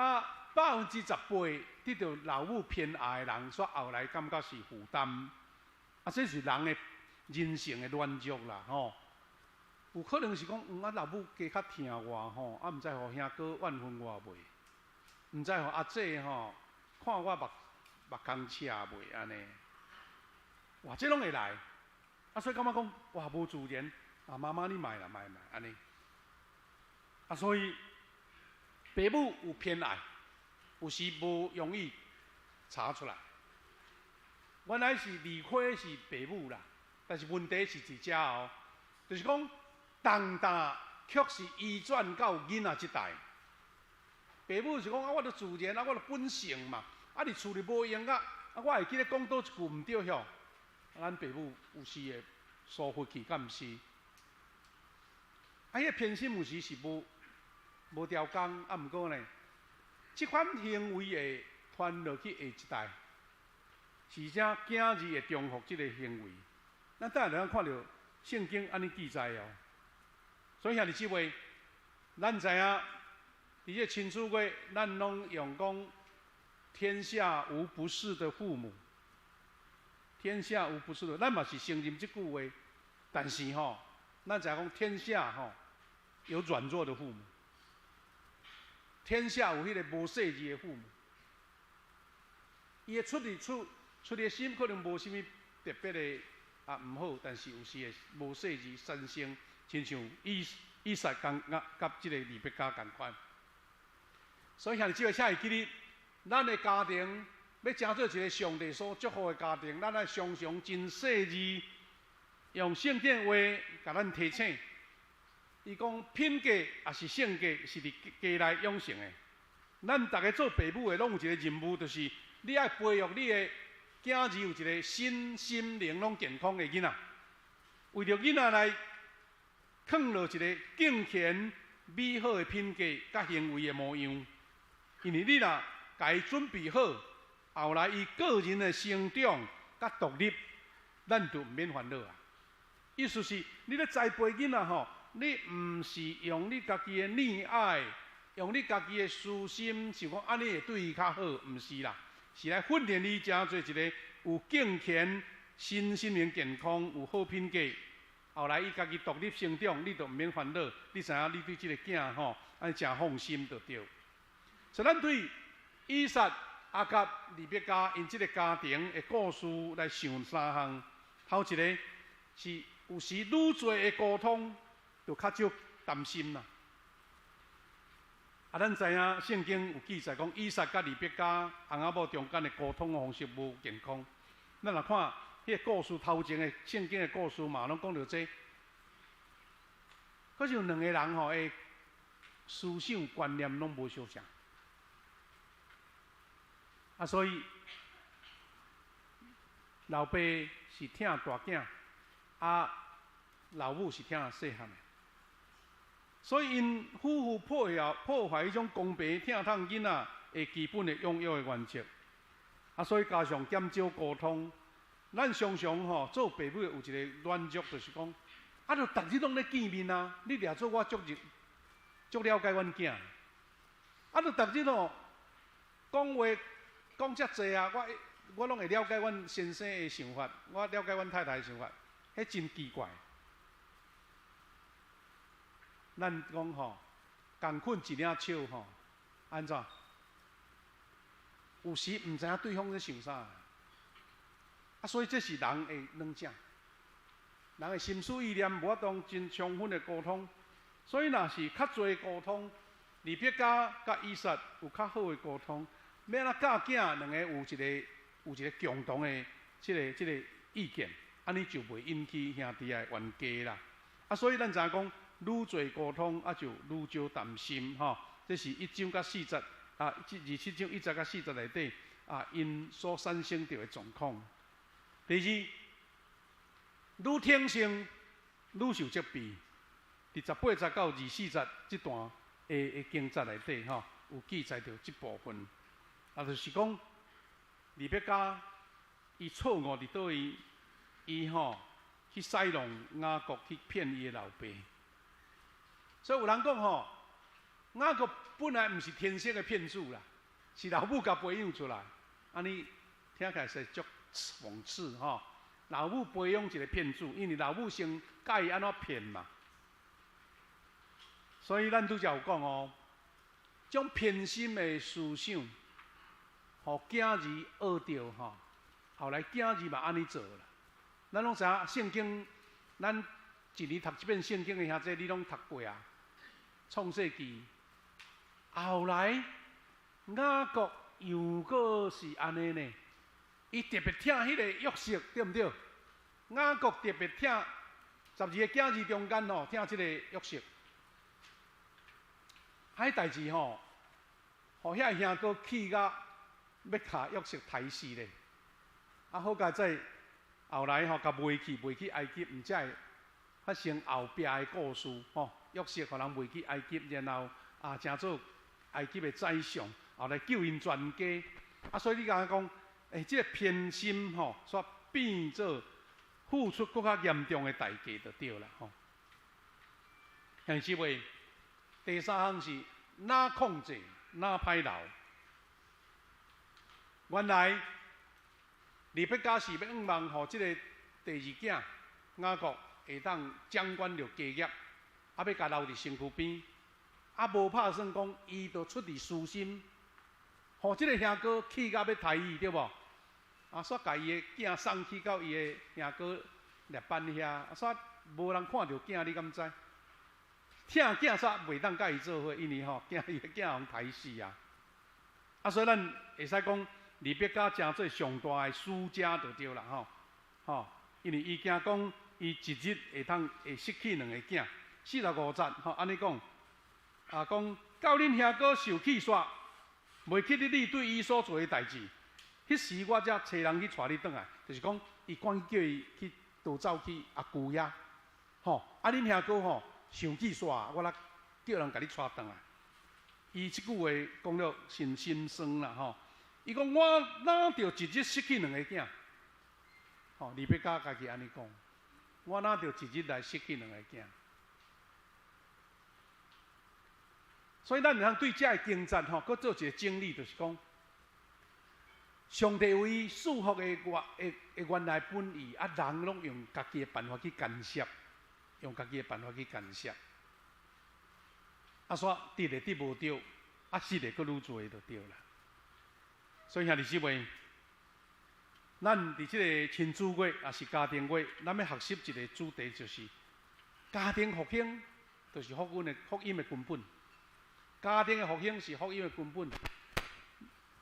啊，18%得著老母偏愛的人，煞後來感覺是負擔。啊，這是人的人性的軟弱啦，吼。有可能是講，啊老母加較疼我吼，啊毋知予兄哥怨恨我袂？毋知予阿姊吼看我目空赤袂按呢？哇，這攏會來。啊，所以感覺講，哇，無自然。啊，媽媽你莫啦，莫莫按呢。啊，所以爸母有偏愛，有時無容易查出來。原來是理虧是爸母啦，但是問題是佇遮哦，就是講。重擔卻是移轉到囡仔這代。爸母是講啊，我著自然啊，我著本性嘛。啊，佇厝裡無閒啊，啊，我會記得講佗一句毋對吼。咱爸母有時會疏忽去，敢毋是？啊，彼個偏心有時是無刁工，啊，毋過呢，這款行為會傳落去下一代。是啥囝兒會重複這个行為。咱等下看著聖經按呢記載哦。所以兄弟姊妹，咱知影，佇這親子月，咱攏用講天下無不是的父母，天下無不是的，咱嘛是承認這句話。但是吼，咱知影講天下吼有軟弱的父母，天下有彼个無細膩的父母，伊的出力出出的心可能無啥物特別的啊毋好，但是有時會無細膩產生，親像以撒共佮佮這个利百加仝款。所以兄弟姊妹，請會記得，咱的家庭欲成做一个上帝所祝福的家庭，咱愛常常真細膩，用聖經話共咱提醒。伊講品格抑是性格是佇家內養成的。咱逐个做爸母的，攏有一個任務，就是你愛培育你的囝兒有一個身心靈攏健康的囡仔，為著囡仔來囥落一個敬虔美好的品格佮行為的模樣。因為你若共伊準備好，後來伊個人的成長佮獨立，咱就毋免煩惱啊。意思是，你咧栽培囡仔吼，你毋是用你家己的溺愛，用你家己的私心，想講按呢會對伊較好，毋是啦，是來訓練伊成做一個有敬虔、身心靈健康、有好品格。後來伊家己獨立成長，你就毋免煩惱。你知影，你對這个囝吼，按呢誠放心就對。所以咱對以撒、雅各、利百加𪜶這个家庭的故事來想三項。頭一个是有時愈濟的溝通，就較少談心啦。啊，咱知影聖經有記載講，以撒佮利百加翁仔某中間的溝通方式無健康。咱若看彼個故事頭前的聖經的故事嘛，攏講著這。可是有兩个人吼，的思想觀念攏無相像。啊，所以老爸是疼大囝，啊，老母是疼細漢的。所以𪜶夫婦破壞彼種公平疼痛囡仔的基本的養育的原則。啊，所以加上減少溝通，咱常常吼做爸母的有一个軟弱，就是講，啊，著逐日攏咧見面啊，你掠做我足入足了解阮囝。啊，著逐日吼講話講遮濟啊，我攏會了解阮先生的想法，我了解阮太太的想法，彼真奇怪。咱講吼，仝睏一領笑吼，按怎？有時毋知影對方咧想啥，啊，所以這是人的軟正，人的心思意念無法度真充分的溝通，所以若是較濟溝通，利百加佮以撒有較好的溝通，欲按怎教囝，兩个有一個共同的這個意見，按呢就袂引起兄弟的冤家啦。啊，所以咱知影講，愈濟溝通，啊就愈少談心吼。這是一章佮四節啊，這27章一節佮四節內底啊，𪜶所產生著的狀況。第二，愈挺身愈受責備。佇18節到24節這段的經節內底吼，有記載著這部分。啊，就是講利百加伊錯誤佇佗位，伊吼去使弄雅各去騙伊的老爸。所以有人講吼，雅各本來毋是天生的騙子啦，是老母共培養出來。按呢聽起來是足諷刺吼。老母培養一個騙子，因為老母先教伊按怎騙嘛。所以咱拄才有講哦，將偏心的思想，予囝兒學著吼，後來囝兒嘛按呢做啦。咱攏知影聖經，咱一年讀一遍聖經的兄弟，你攏讀過啊？創世記，後來雅各又閣是按呢呢，伊特別疼彼个約瑟，對毋對？雅各特別疼12個囝兒中間吼，疼這个約瑟。彼代誌吼，予遐兄哥氣甲欲共約瑟刣死咧。啊，好佳哉，後來吼，共賣去賣去埃及，毋才會發生後壁的故事吼。約瑟予人賣去埃及，然後啊，成做埃及的宰相，後來救𪜶全家。啊，所以你敢若講，欸，這个偏心吼，煞變做付出閣較嚴重的代價就對啦吼。兄弟姊妹，第三項是若控制，若歹留。原來利百加是欲向望，予這个第二囝雅各會當掌管著家業，啊，欲共留佇身軀邊，啊，無拍算講，伊就出自私心，予這个兄哥氣甲欲刣伊，對無？啊，煞共伊的囝送去到伊的兄哥拉班遐，啊，煞無人看著囝，你敢知？疼囝煞袂當佮伊做伙，因為吼驚伊的囝予人刣死啊！啊，所以咱會使講，利百加成做上大的輸家就對啦吼，吼，因為伊驚講，伊一日會通會失去兩个囝，45節吼，按呢講，啊講到恁兄哥受氣煞，袂記得你對伊所做的代誌，彼時我才差人去帶你轉來，就是講，伊趕緊叫伊去逃走去阿舅遐，吼，啊恁兄哥吼生氣煞，我才叫人共你帶轉來。伊這句話講了真心酸啦吼，伊講我哪著一日失去兩个囝，吼，利百加家己按呢講，我哪著一日來失去兩个囝。所以咱會通對這个經節吼，閣做一个整理，就是講，上帝為賜福的原的的原來本意，啊，人攏用家己的辦法去干涉，用家己的辦法去干涉，啊，煞得的得無著，啊，失的閣愈濟就對啦。所以兄弟姊妹，咱佇這个親子月，抑是家庭月，咱欲學習一个主題，就是家庭復興，就是福音的福音的根本。家庭的復興是福音的根本。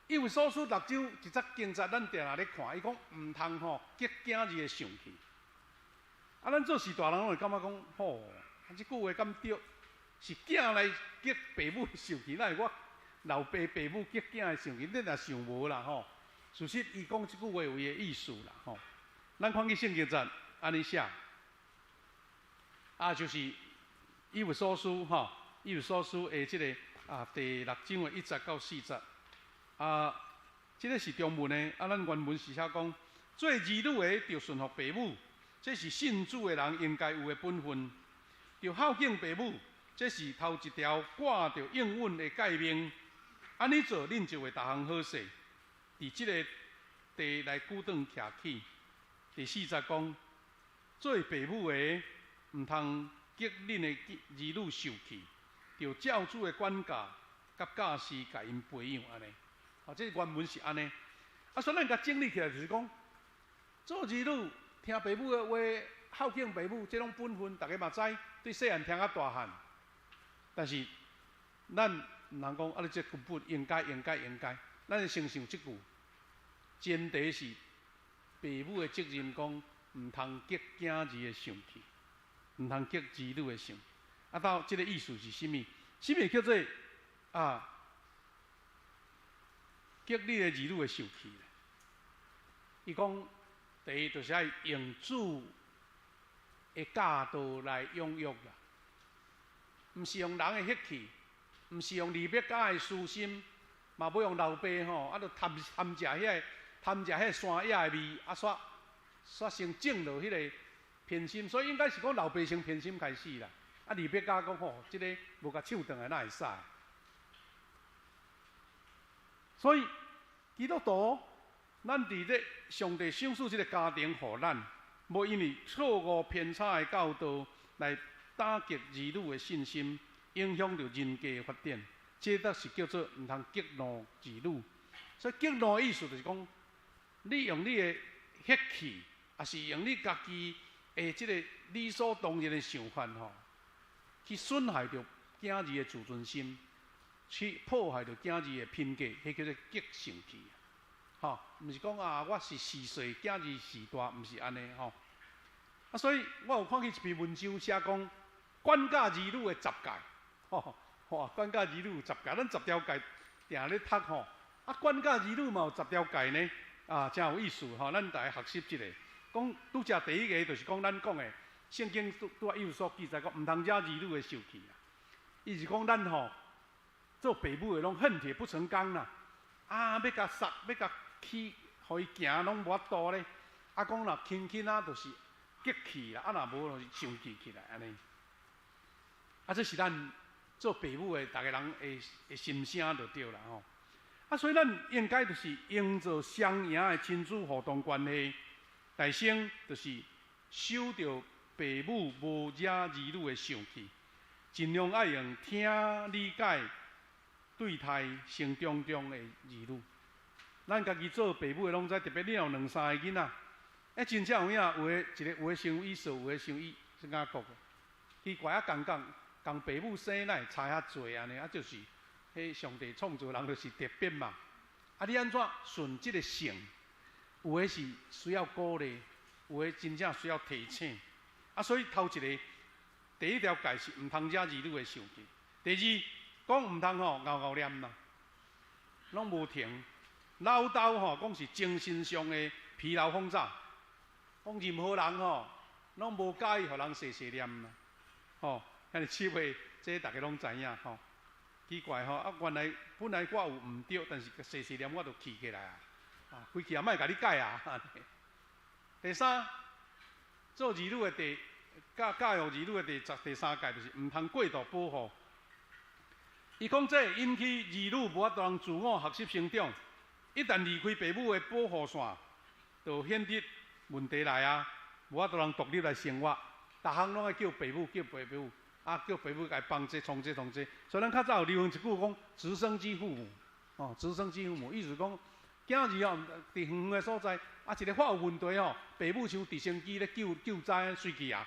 以弗所書六章一節經節，咱定定咧看，伊講毋通吼激囝兒的生氣。啊，咱做序大人攏會感覺講，吼，這句話敢對？是囝來激爸母的生氣，哪會我老爸爸母激囝的生氣？你若想無啦吼。事實伊講這句話有伊的意思啦吼。咱看去聖經節按呢寫，啊，就是以弗所書吼，以弗所書的這个啊第六章的1節到4節。啊，這个是中文的，啊，咱原文是寫講，做兒女的著順服爸母，這是信主的人應該有的本分。著孝敬爸母，這是頭一條掛著應允的誡命。按呢做，恁就會逐項好勢。佇這个地來久長徛起。第4節講，做爸母的毋通激恁的兒女受氣，著照主的管教佮教示，共𪜶培養按呢。啊，這原文是按呢。啊，所以咱共整理起來就是講，做兒女聽爸母的話，孝敬爸母，這攏本分，逐家嘛知，對細漢聽到大漢。但是咱毋通講啊，你這根本應該應該應該，咱先想這句，前提是爸母的責任，講毋通激囝兒的生氣，毋通激兒女的生氣。啊，到這个意思是啥物？啥物叫做啊？激你的兒女會受氣。伊講，第一就是愛用主的教導來養育啦，毋是用人的血氣，毋是用利百加的私心，嘛無用老爸吼，啊，著貪貪食彼个貪食彼个山野的味，啊，煞煞先種落彼个偏心，所以應該是講老爸先偏心開始啦。啊，利百加講吼，這个無共搶轉來，哪會使？所以基督徒，咱佇這上帝賞賜這个家庭予咱，無因為錯誤偏差的教導來打擊兒女的信心，影響著人格的發展，這才是叫做毋通激怒兒女。所以激怒的意思就是講，你用你的血氣，抑是用你家己的這个理所當然的想法吼，去損害著囝兒的自尊心，去破壞著囝兒的品格，彼叫做激生氣。吼，毋是講啊，我是序細，囝兒序大，毋是按呢吼。啊，所以我有看見一篇文章寫講管教兒女的十誡，吼，哇，管教兒女十誡，咱十條誡定咧讀吼，啊，管教兒女嘛有十條誡呢，啊，誠有意思吼，咱逐家學習一下。講拄才第一个就是講咱講的聖經拄拄仔有所記載講，毋通惹兒女的受氣啦。伊是講咱吼做爸母的攏恨鐵不成鋼啦，啊，欲共殺，欲共起予伊行攏無法度咧。啊，講若輕輕仔，就是激氣啦；啊，若無就是生氣起來按呢。啊，這是咱做爸母的，逐个人的心聲就對啦吼。啊，所以咱應該就是營造雙贏的親子互動關係。大先就是守著爸母無惹兒女的生氣，盡量愛用聽理解對待成長中的兒女。咱家己做爸母的攏知，特別你有兩三個囡仔，欸，真正有影，有的一個有的傷伊說，有的傷伊是按怎講？奇怪啊，仝仝仝爸母生哪會差遐濟按呢？啊，就是彼上帝創造人就是特別嘛。啊，你按怎順這个性？有的是需要鼓勵，有的真正需要提醒。啊，所以頭一个第一條界是毋通惹兒女的生氣。第二，講毋通吼𠢕𠢕念啦，攏無停。嘮叨吼，講是精神上的疲勞轟炸。講任何人吼，攏無佮意予人細細念啦。吼，遐爾七話，這逐家攏知影吼。奇怪吼，啊，原來本來我有毋對，但是細細念我就氣起來啊！啊，規氣也莫共你改啊！第三，做兒女的第教教育兒女的第十第三誡就是毋通過度保護。伊講這會引起兒女無法度通自我學習成長，一旦離開爸母的保護線，就顯得問題來啊，無法度通獨立來生活，逐項攏愛叫爸母，叫爸母，啊，叫爸母共幫這創這創這。所以咱較早有流行一句講，直升機父母，哦，直升機父母，意思講，囝兒哦，佇遠遠的所在，啊，一个發有問題吼，爸母像直升機咧救救災隨去啊。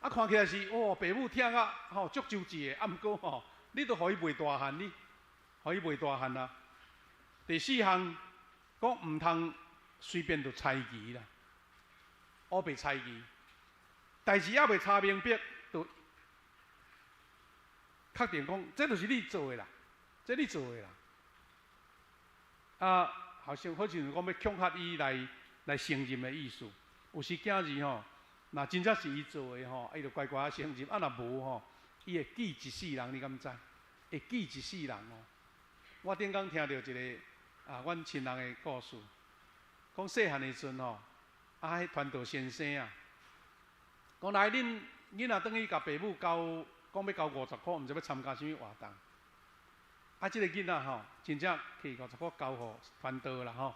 啊，看起來是哦，爸母疼甲吼足周至的，啊，毋過吼，你都予伊袂大漢，你予伊袂大漢啊。第四項講毋通隨便就猜疑啦，烏白猜疑，代誌猶未查明白，就確定講這就是你做的啦，這你做的啦。啊，好像好像講欲恐嚇伊來來承認的意思。有時囝兒吼，若真正是伊做的吼，伊就乖乖仔承認；啊，若無吼，伊會記一世人，你敢知？會記一世人哦。我頂工聽著一个啊，阮親人的故事，講細漢的時陣吼，啊，彼傳道先生啊，講來恁囡仔轉去共爸母交，講欲交50箍，毋知欲參加啥物活動。啊，這个囡仔吼，真正摕50箍交予傳道啦吼。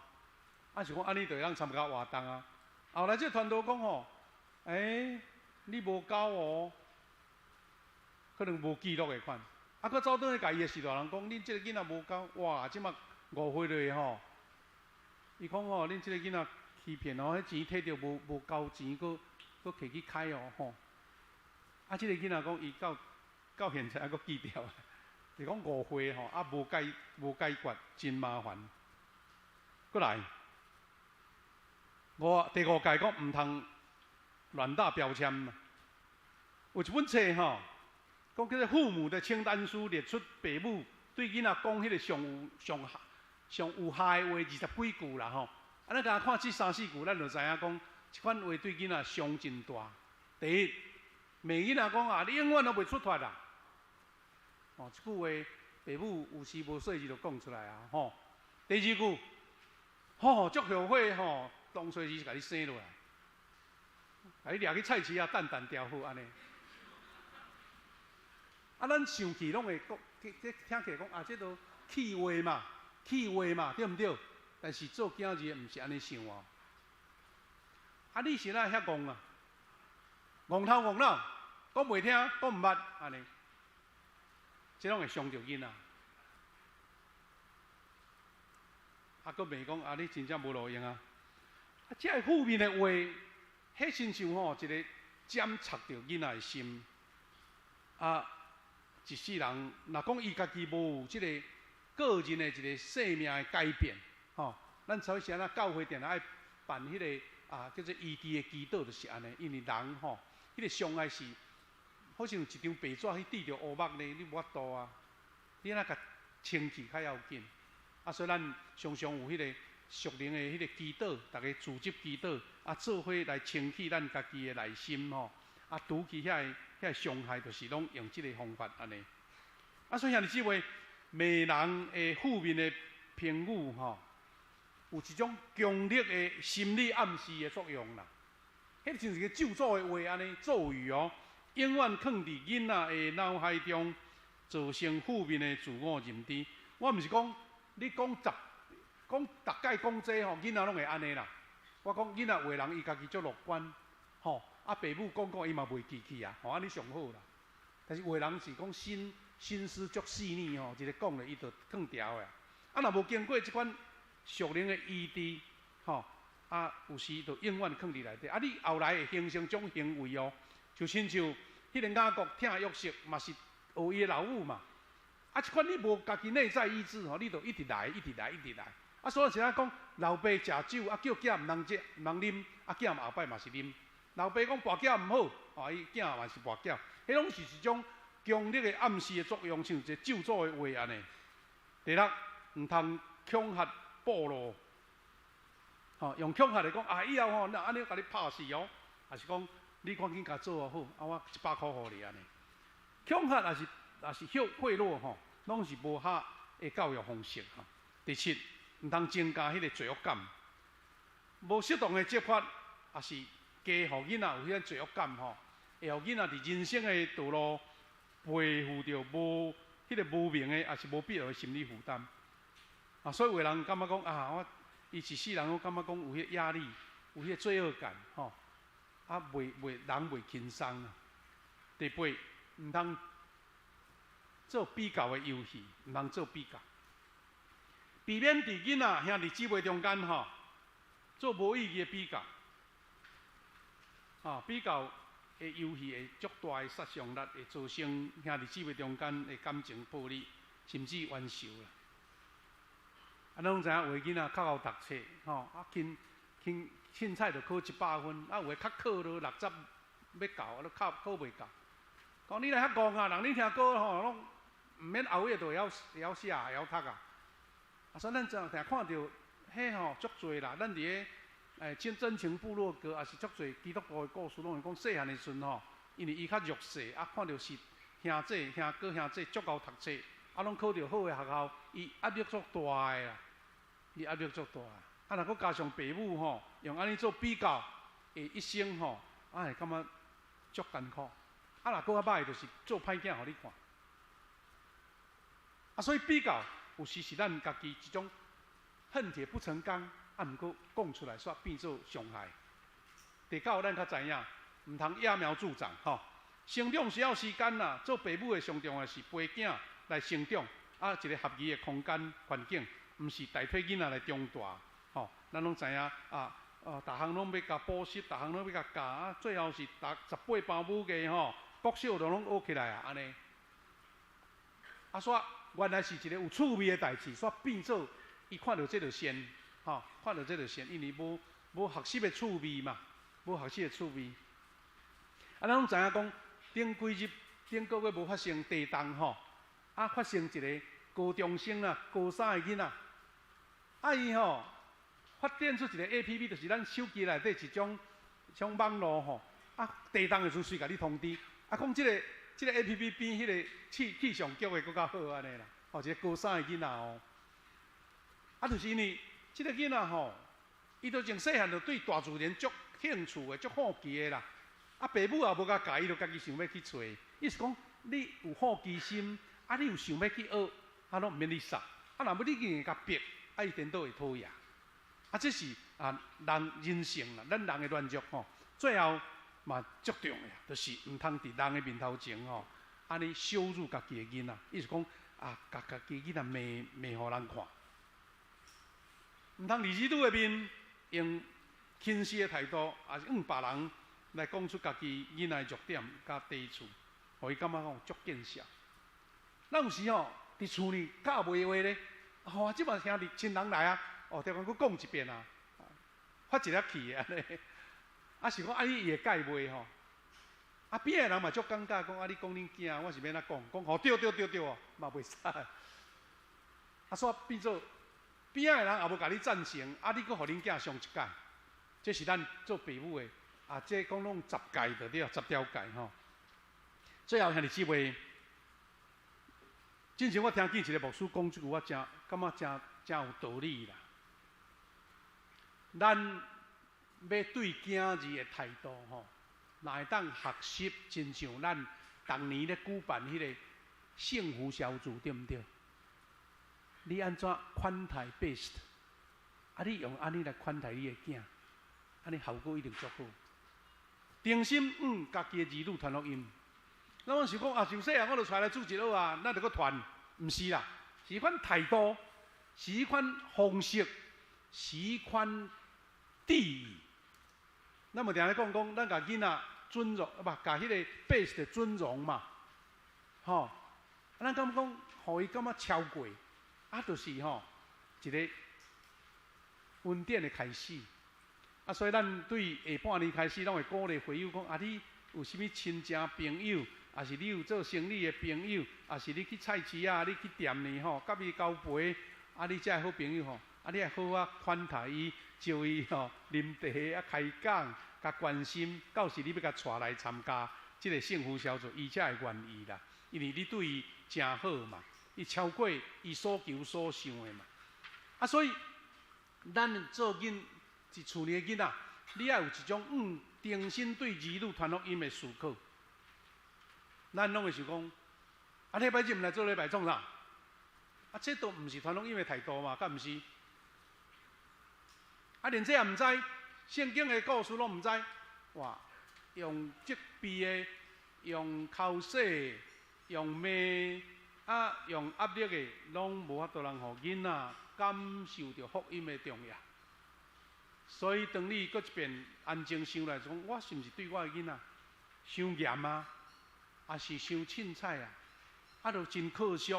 啊，想講按呢就會當參加活動啊。後來這個傳道講吼，欸，你無交哦，可能無記錄的款。啊，閣走轉去共伊的序大人講，恁這个囡仔無交，哇，這馬誤會落吼。伊講吼，恁這个囡仔欺騙哦，彼錢摕著無無交錢，閣閣摕去開哦吼。啊，這个囡仔講，伊到到現在猶閣記著，是講誤會吼，啊無解無解決，真麻煩。閣來，五第五誡講毋通亂打標籤。有一本冊吼，講叫做《父母的清單書》，列出爸母對囡仔講彼个上有上上有害的話二十幾句啦吼。啊，咱敢看這三四句，咱就知影講，這款話對囡仔傷真大。第一，罵囡仔講啊，你永遠攏袂出脫啦。哦，這句話爸母有時無細膩就講出來啊吼。第二句，吼，足後悔吼，當初時共你生落來，共你掠去菜市仔等等著好按呢。啊，咱生氣攏會講，這這聽起來講啊，這都氣話嘛，氣話嘛，對毋對？但是做囝兒的毋是按呢想哦。啊，你是哪會遐戇啊？戇頭戇腦，講袂聽，講毋捌，按呢，這攏會傷著囡仔。啊，閣罵講啊，你真正無路用啊！啊，這个負面的話，彼親像吼一个針插著囡仔的心。啊，一世人，若講伊家己無有這个個人的一个生命的改變，吼，咱所以是按怎教會定定愛辦彼个啊，叫做醫治的祈禱，就是按呢。因為人吼，彼个傷害是，好像一張白紙去滴著烏目呢，你無法度啊，你按怎共清氣較要緊。啊，所以咱常常有彼个屬靈的彼个祈禱，逐家組織祈禱，啊，做伙來清氣咱家己的內心吼，啊，除去遐个遐个傷害，就是攏用這个方法按呢。啊，所以兄弟姊妹，罵人的負面的評語吼，有一種強烈的心理暗示的作用啦。彼親像一個咒詛的話按呢，咒語哦，永遠囥佇囡仔的腦海中，造成負面的自我認知。我毋是講你講十講逐擺講這吼，囡仔攏會按呢啦。我講囡仔有的人伊家己足樂觀，吼，啊爸母講講伊嘛袂記去啊，吼按呢上好啦。但是有的人是講心思足細膩吼，一个講咧伊就囥牢的。啊，若無經過這款屬靈的醫治，吼，啊，有時就永遠囥佇內底。啊，你後來會形成種行為哦，就親像彼个雅各疼約瑟嘛是學伊的老母嘛。啊，這款你無家己內在醫治吼，你就一直來，一直來，一直來。啊，所以是按怎講，老爸食酒啊，叫囝毋通食，毋通啉，啊，囝後擺嘛是啉。老爸講跋筊毋好，啊，伊囝嘛是跋筊。彼攏是一種強烈的暗示的作用，像一个咒詛的話按呢。第六，毋通恐嚇暴露，吼，用恐嚇來講啊，以後吼，若按呢共你拍死哦，抑是講你趕緊共做好，啊，我100箍予你按呢。恐嚇抑是賄賂吼，攏是無合的教育方式吼。第七，毋通增加彼个罪惡感，無適當的責罰，抑是加予囡仔有彼個罪惡感吼，會予囡仔佇人生的道路背負著無彼个無名的，抑是無必要的心理負擔。啊，所以有的人感覺講啊，我伊一世人攏感覺講有彼個壓力，有彼個罪惡感，吼，啊，袂人袂輕鬆啊。第八，毋通做比較的遊戲，毋通做比較，避免佇囡仔兄弟姊妹中間吼做無意義的比較，吼，比較的遊戲會足大的殺傷力，會造成兄弟姊妹中間的感情破裂，甚至冤仇啦。啊，咱攏知影有的囡仔較𠢕讀冊，吼，啊，凊凊凊彩就考100分，啊，有的較考落60欲到，啊，都考袂到。講你來遐戇啊，人恁聽歌吼，攏毋免熬夜都會曉寫，會曉讀啊。啊，所以咱常常看著彼吼足濟啦，咱佇咧真情部落格，抑是足濟基督徒的故事，攏會講細漢的時陣吼，因為伊較弱勢，啊，看著是兄姊、兄哥、兄姊足𠢕讀冊，啊，攏考著好的學校，伊壓力足大的啦，伊壓力足大。啊，若閣加上爸母吼，用按呢做比較，會一生吼，啊會感覺足艱苦。啊，若閣較歹，就是做歹囝予你看。啊，所以比較有時是咱家己一種恨鐵不成鋼，啊，毋過講出來煞變做傷害。第九，咱較知影，毋通揠苗助長吼。成長需要時間啦，做爸母的上重要是陪囝來成長，啊，一个合宜的空間環境，毋是代替囡仔來長大吼。咱攏知影啊，哦，逐項攏欲共補習，逐項攏欲共教，啊，最後是逐18般武藝吼，國小就攏學起來啊，按呢。啊，煞原來是一个有趣味的代誌，煞變做伊看著這就善，吼，看著這就善，因為無學習的趣味嘛，無學習的趣味。啊，咱攏知影講，頂幾日、頂個月無發生地動吼，啊，發生一个高中生啊，高三的囡仔，啊，伊吼發展出一个 APP，就是咱手機內底一種像網路吼，啊，地動的時陣隨共你通知，啊，講這个 APP 比彼个氣象局的閣較好按呢啦，吼，一个高三的囡仔哦，啊，就是因為這个囡仔吼，伊都從細漢就對大自然足興趣的、足好奇的啦，啊，爸母也無共教，伊就家己想欲去揣。意思講，你有好奇心，啊，你有想欲去學，啊，攏毋免你捒。啊，若欲你硬共逼，啊，伊顛倒會討厭。啊，這是啊人人性啦，咱人的軟弱吼，最後嘛足重要，就是毋通佇人的面頭前吼，按呢羞辱家己的囡仔。意思講啊，共家己囡仔罵罵予人看。毋通佇兒女的面用輕視的態度，抑是向別人來講出家己囡仔的弱點佮短處，予伊感覺講足見笑。咱有時吼佇厝裡教袂話咧，吼，這擺兄弟親人來啊，哦，著閣講一遍啊，發一粒氣按呢。啊，是講啊，伊會介袂吼？啊，邊的人嘛足尷尬，講啊，你講恁囝，我是欲按怎講？講吼對對對對哦，嘛袂使。啊，煞變做邊仔的人也無共你贊成，啊，你閣予恁囝傷一擺，這是咱做爸母的啊，這講攏十戒就對，十條戒吼。最後兄弟姊妹，之前我聽見一个牧師講這句話，真感覺真真有道理啦。咱欲對囝兒的態度吼，若會當學習，親像咱逐年咧舉辦彼个幸福小組，對毋對？你按怎款待 best？啊，你用按呢來款待你的囝，按呢效果一定足好。誠心向家己的兒女傳福音。咱阮想講啊，自細漢我就帶來主日學啊，咱就閣傳，毋是啦，是彼款態度，是彼款方式，是彼款智意。咱嘛定咧講講，咱共囡仔尊榮，啊無，共彼个 best 尊榮嘛，吼。啊，咱敢講，予伊感覺超過，啊，就是吼一个恩典的開始。啊，所以咱對下半年開始，攏會鼓勵會友講：啊，你有啥物親情朋友，抑是你有做生意的朋友，抑是你去菜市仔，你去店裡吼，佮伊交陪，啊，你遮的好朋友吼，啊，你愛好好款待伊，招伊吼啉茶啊，開講，共關心，到時你欲共帶來參加這个幸福小組，伊才會願意啦。因為你對伊誠好嘛，伊超過伊所求所想的嘛。啊，所以咱做囡佇厝裡的囡仔，你愛有一種誠心對兒女傳福音的思考。咱攏會想講，啊，禮拜日毋來做禮拜創啥？啊，這都毋是傳福音的態度嘛，敢毋是？啊，連這也毋知，聖經的故事攏毋知，哇！用責備的，用口舌，用罵，啊，用壓力的，攏無法度通予囡仔感受著福音的重要。所以，當你閣一遍安靜想來講，我是毋是對我的囡仔傷嚴啊？抑是傷凊彩啊？啊，就真可惜，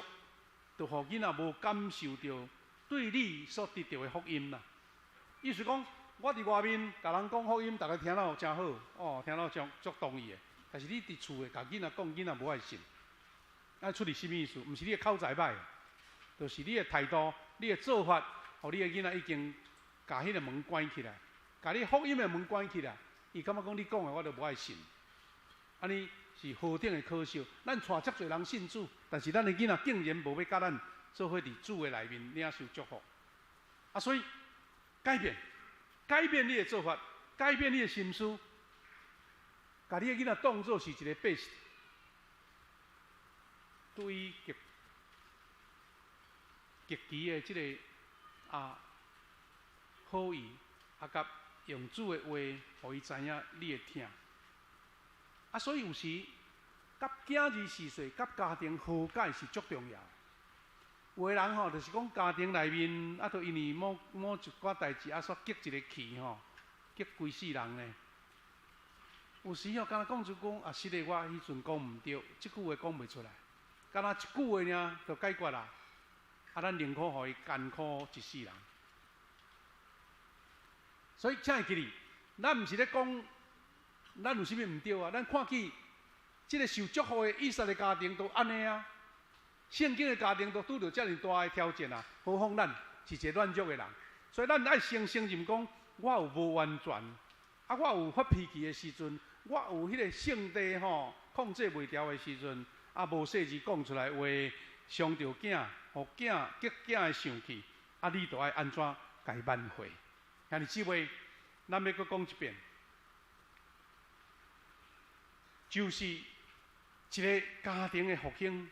就予囡仔無感受著對你所得著的福音啦。意思講，我佇外面共人講福音，逐家聽了誠好，哦，聽了足足同意的。但是你佇厝的共囡仔講，囡仔無愛信。啊，出佇啥物意思？毋是你的口才歹，就是你的態度、你的做法，予你的囡仔已經共彼个門關起來，共你福音的門關起來。伊感覺講你講的，我都無愛信。按呢是何等的可惜！咱帶遮濟人信主，但是咱的囡仔竟然無欲佮咱做伙佇主的內面領受祝福。啊，所以改變，改變你的做法，改變你的心思，共你的囡仔當做是一个 best，對伊極極其的這个啊好意，啊，佮用主的話，予伊知影你的疼。啊，所以有時，佮囝兒序細，佮家庭和解是足重要。有的人吼，就是講家庭內面，啊，就因為某某一寡代誌，啊，煞激一个氣吼，激規世人呢。有時吼，敢若講出講啊，實的我彼陣講毋對，這句話講袂出來，敢若一句話爾就解決啦。啊，咱寧可予伊艱苦一世人。所以，請會記得，咱毋是咧講，咱有啥物毋對啊？咱看見這个受祝福的以色列家庭都按呢啊，聖經的家庭都拄著遮爾大的挑戰啊，何況咱是一个軟弱的人，所以咱愛先承認講，我有無完全，啊，我有發脾氣的時陣，我有彼个性地吼控制袂牢的時陣，啊，無細膩講出來話，傷著囝，予囝激囝會生氣，啊，你著愛按怎共伊挽回？兄弟姊妹，咱欲閣講一遍，就是一个家庭的復興，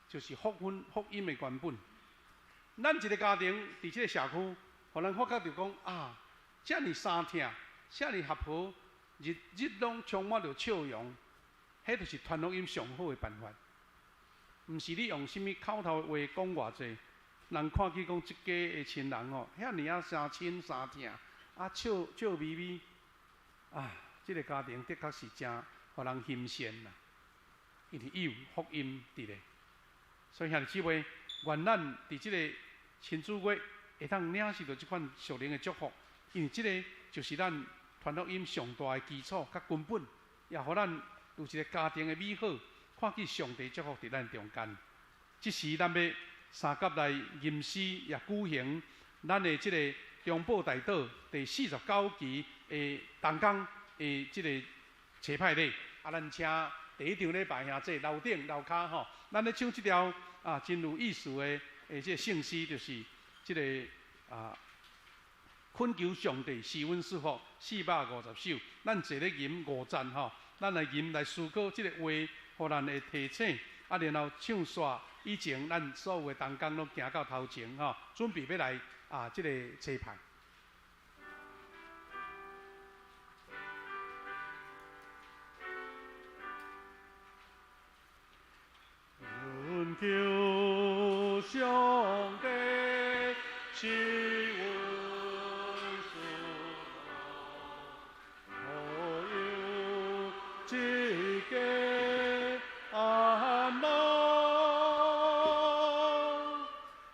就是福音福音的原本。咱一个家庭佇這个社區，予咱發覺著講啊，遮爾相疼，遮爾合和，日日攏充滿著笑容，彼就是傳福音上好的辦法。毋是你用啥物口頭的話講偌濟，人看見講這家的親人吼，遐爾仔相親相疼，啊笑笑眯眯，啊，這个家庭的確是誠予人欣羨啦，因為伊有福音佇咧。所以兄弟姊妹，願咱佇這个親子月會當領受著這款屬靈的祝福，因為這个就是咱傳福音上大的基礎佮根本，也予咱有一个家庭的美好，看見上帝祝福佇咱中間。這時咱欲三佮來吟詩，也舉行咱的這个中報大道第49期的同工的這个齊派禮。啊，咱請第一場禮拜兄弟樓頂樓跤吼，咱咧唱這條啊真有意思的這个聖詩，就是這个啊。恳求上帝赐阮祝福450首。咱坐咧吟五赞吼，咱来吟来思考这个话，予咱会提醒。啊，然后唱煞以前，咱所有的同工拢行到头前吼，准备欲来啊，这个齐派。恳求上帝赐阮祝福，予有一家安乐，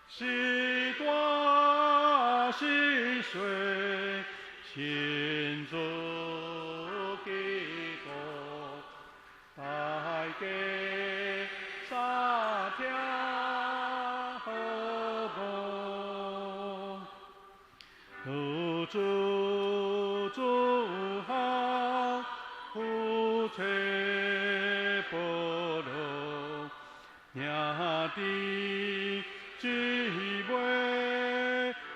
是大是小，亲自基督，大家三听和睦，独自主行，夫妻不乐，兄弟姊妹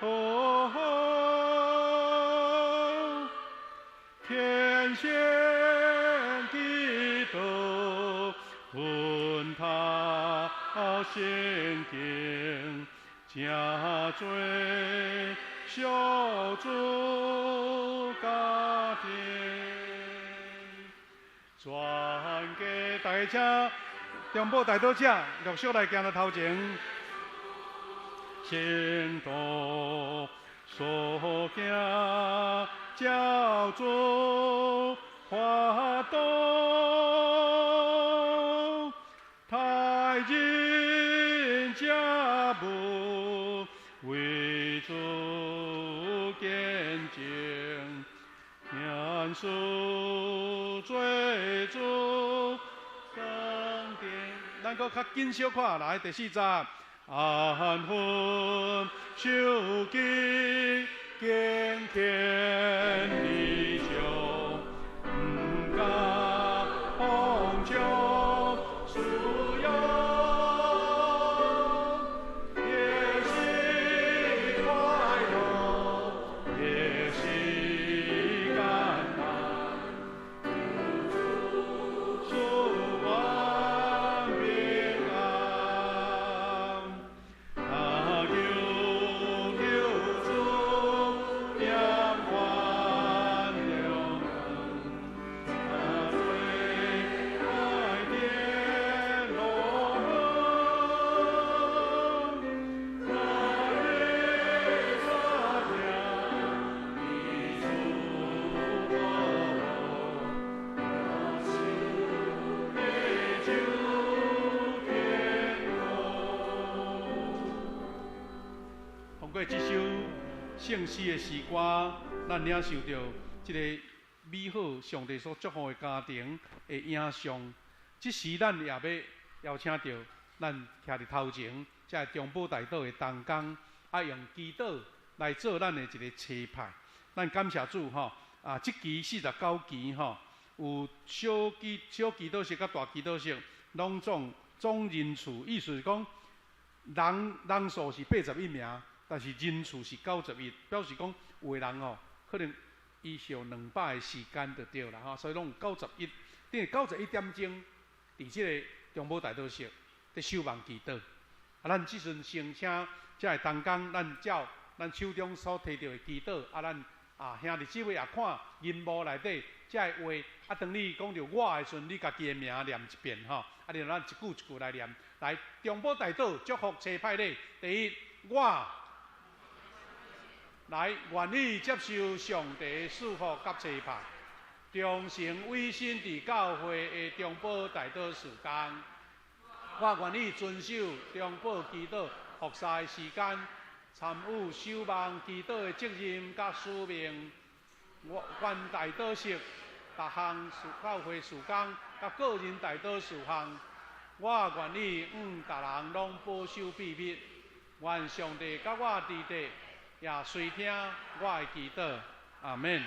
和好，天仙基督分头圣经，成做小组家庭。全家大家请中保代祷者陆续来行到头前。圣徒所行，照主法度，太人家务为主见证，愿主做主圣殿。咱阁较紧小看来第四节。安分守己，敬虔理想，毋敢放纵私欲，也是快乐，也是艰难，主万平安。阿求求主念愿中，阿做爱殿罗门，来日所听，彼此保护，地久天长。通过这首圣诗的诗歌，咱领受到这个美好上帝所祝福的家庭的影像。这时，咱也要邀请到咱徛伫头前，这个中保代祷的同工，啊，用祈祷来做咱的一个齐派。咱感谢主吼，啊，这期49期吼，有小祈祷室佮大祈祷室，拢总总人数，意思是讲人数是81名，但是人数是91，表示讲有的人吼，可能伊是有200个时间就对啦吼，所以拢有91，等于91点钟，伫这个中保代祷室伫守望祈祷。啊，咱这阵先请这个同工，咱照咱手中所提著的祈祷，啊，咱啊兄弟姊妹也看荧幕内底这个话，啊，当你讲著我的时阵，你家己的名念一遍吼，啊，然后咱一句一句来念。来，中保代祷祝福齐派礼。第一，我来愿意接受上帝赐福佮齐派，忠诚委身伫教会的中保代祷事工。我愿意遵守中保祈祷服侍的时间，参与守望祈祷的责任佮使命。我愿代祷室逐项教会事工佮个人代祷事项，我愿意向逐人拢保守秘密。愿上帝佮我伫地，也垂听我的祈祷。阿们。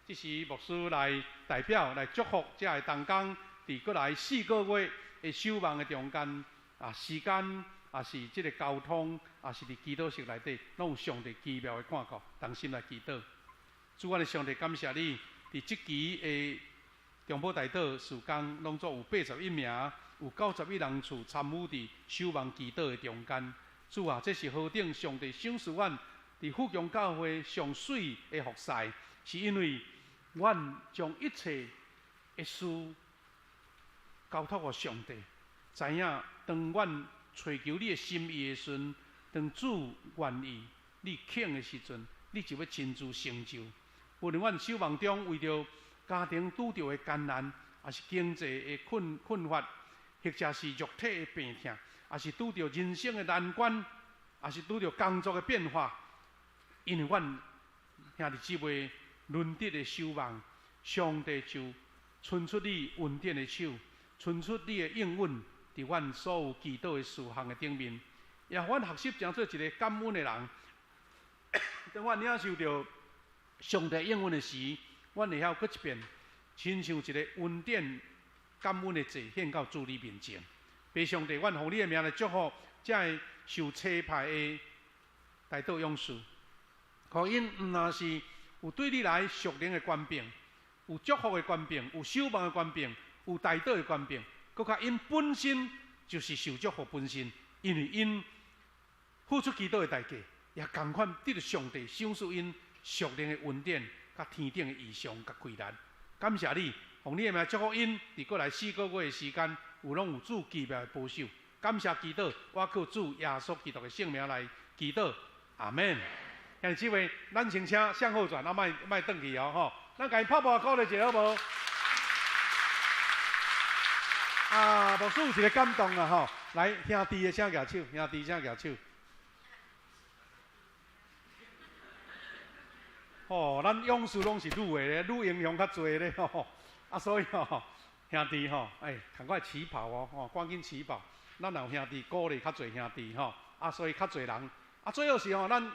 这时牧师来代表来祝福这个同工，伫过来4个月的守望的中间，啊，时间也是這个交通，也是佇祈禱室內底，攏有上帝奇妙的看顧，同心來祈禱。主，阮的上帝，感謝你，佇這期的中保代禱事工，攏總有81名，有91人次參與佇守望祈禱的中間。主啊，這是何等上帝賞賜阮佇富強教會上媠的服侍，是因為阮將一切的事交託予上帝，知影當阮揣求你的心意的時陣，當主願意你肯的時陣，你就欲親自成就。無論阮守望中為著家庭拄著的艱難，抑是經濟的困乏，或者是肉體的病痛，抑是拄著人生的難關，抑是拄著工作的變化，因為阮兄弟姊妹輪值的守望，上帝就伸出你恩典的手，伸出你的應允，佇阮所有祈禱的事項的頂面，也予阮學習成做一个感恩的人。當阮領受著上帝應允的時，阮會曉閣一遍，親像一个恩典感恩的祭獻到主你面前。父上帝，阮奉你的名來祝福這个受差派的代禱勇士，予𪜶毋但是有對你來屬靈的權柄，有祝福的權柄，有守望的權柄，有代禱的權柄，閣較𪜶本身就是受祝福本身，因為𪜶付出祈禱的代價，也仝款得著上帝賞賜𪜶屬靈的恩典，佮天頂的異象佮貴人。感謝你，奉你的名祝福𪜶，佇過來4個月的時間，有攏有主奇妙的保守。感謝祈禱，我靠主耶穌基督的聖名來祈禱，阿們。兄弟姊妹，咱先請向後轉，啊，莫莫轉去哦，吼。咱共伊拍鼓鼓勵一下好無？啊，牧師有一个感動啊，吼！來，兄弟的請舉手，兄弟請舉手。吼，咱勇士攏是女的咧，女英雄較濟咧吼。啊，所以吼，兄弟吼，欸，趕快起跑哦，吼，趕緊起跑。咱若有兄弟鼓勵較濟兄弟吼，啊，所以較濟人。啊，最好是吼，咱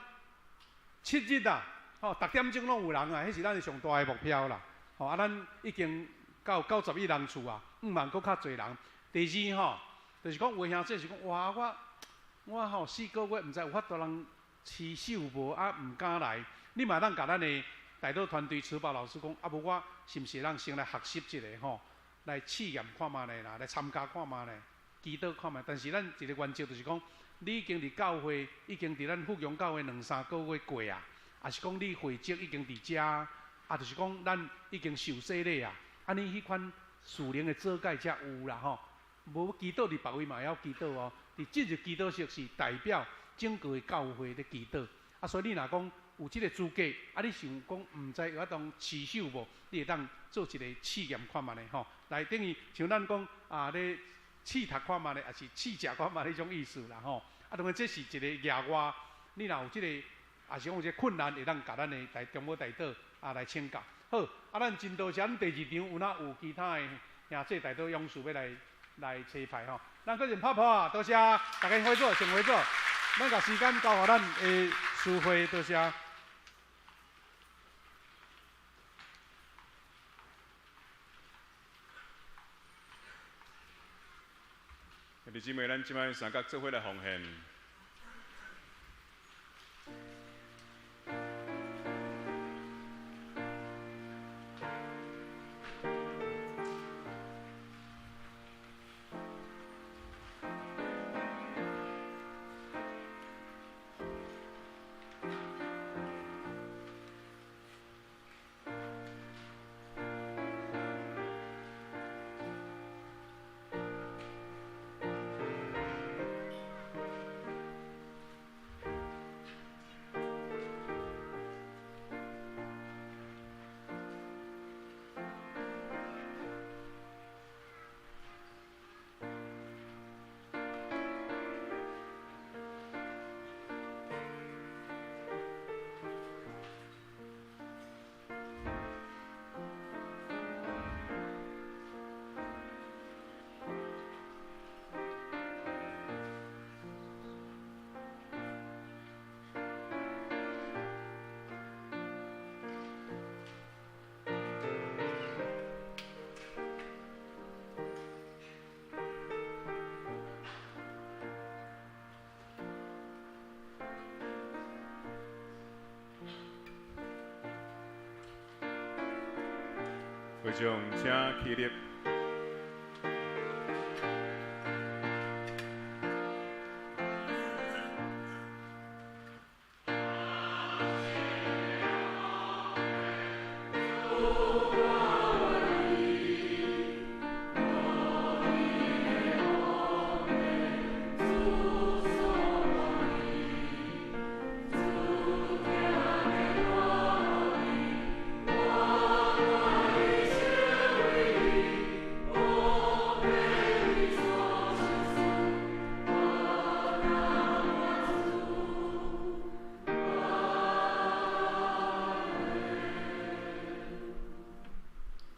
7日啊，吼，逐點鐘攏有人啊，彼是咱的上大的目標啦。吼，啊，咱已經到91人次啊，向望閣較濟人。第二吼，就是講有的兄弟是講，哇，我吼4個月毋知有法度人持守無，啊，毋敢來。你嘛會當共咱的代禱團隊慈寶老師講，啊，無我是毋是會當先來學習一下吼，來試驗看覓咧啦，來參加看覓咧，祈禱看覓。但是咱一个原則就是講，你已經佇教會，已經佇咱富強教會兩三個月過啊，抑是講你會籍已經佇遮，啊，就是講咱已經受洗禮啊，按呢彼款屬靈的做解才有啦吼。無祈禱佇別位嘛會曉祈禱哦，佇進入祈禱室是代表整個的教會咧祈禱。啊，所以你若講有這个資格，啊，你想講毋知有法度持守無？你會當做一个試驗看覓咧吼。來，等於像咱講啊，咧試讀看覓咧，抑是試食看覓彼種意思啦吼。啊，當然這是一个額外，你若有這个，抑是講有這个困難，會當共咱的代中保代禱啊來請教。好，啊，咱真多謝咱第二場有哪有其他的兄弟代禱勇士欲來來差派吼。咱閣陣拍噗仔，多謝大家回座，請回座。咱共時間交予咱的司會，多謝。兄弟姊妹，咱這擺三角做伙來奉獻。會眾請起立。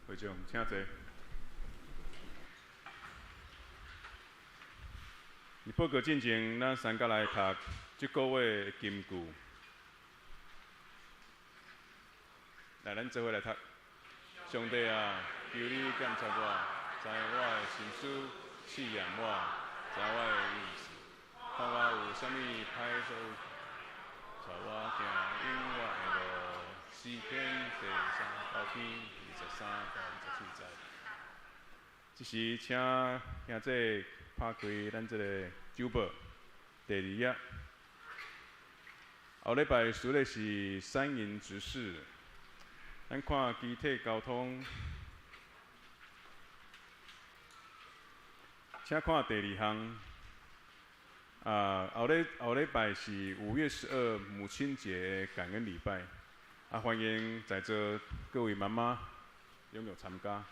會眾請坐。伫報告進前，咱先甲來讀這個月的金句。來，咱做伙來讀。上帝啊，求你檢查我，知我的心思，試驗我，知我的意思，看我有啥物歹做，帶我行永遠的路。詩篇第39篇23到27節。這時，請兄弟拍開咱這个周報第二頁。後禮拜主日是三營執事，咱看機體交通，請看第二項。啊，後禮拜是5月12母親節感恩禮拜，啊，歡迎在座各位媽媽踴躍參加。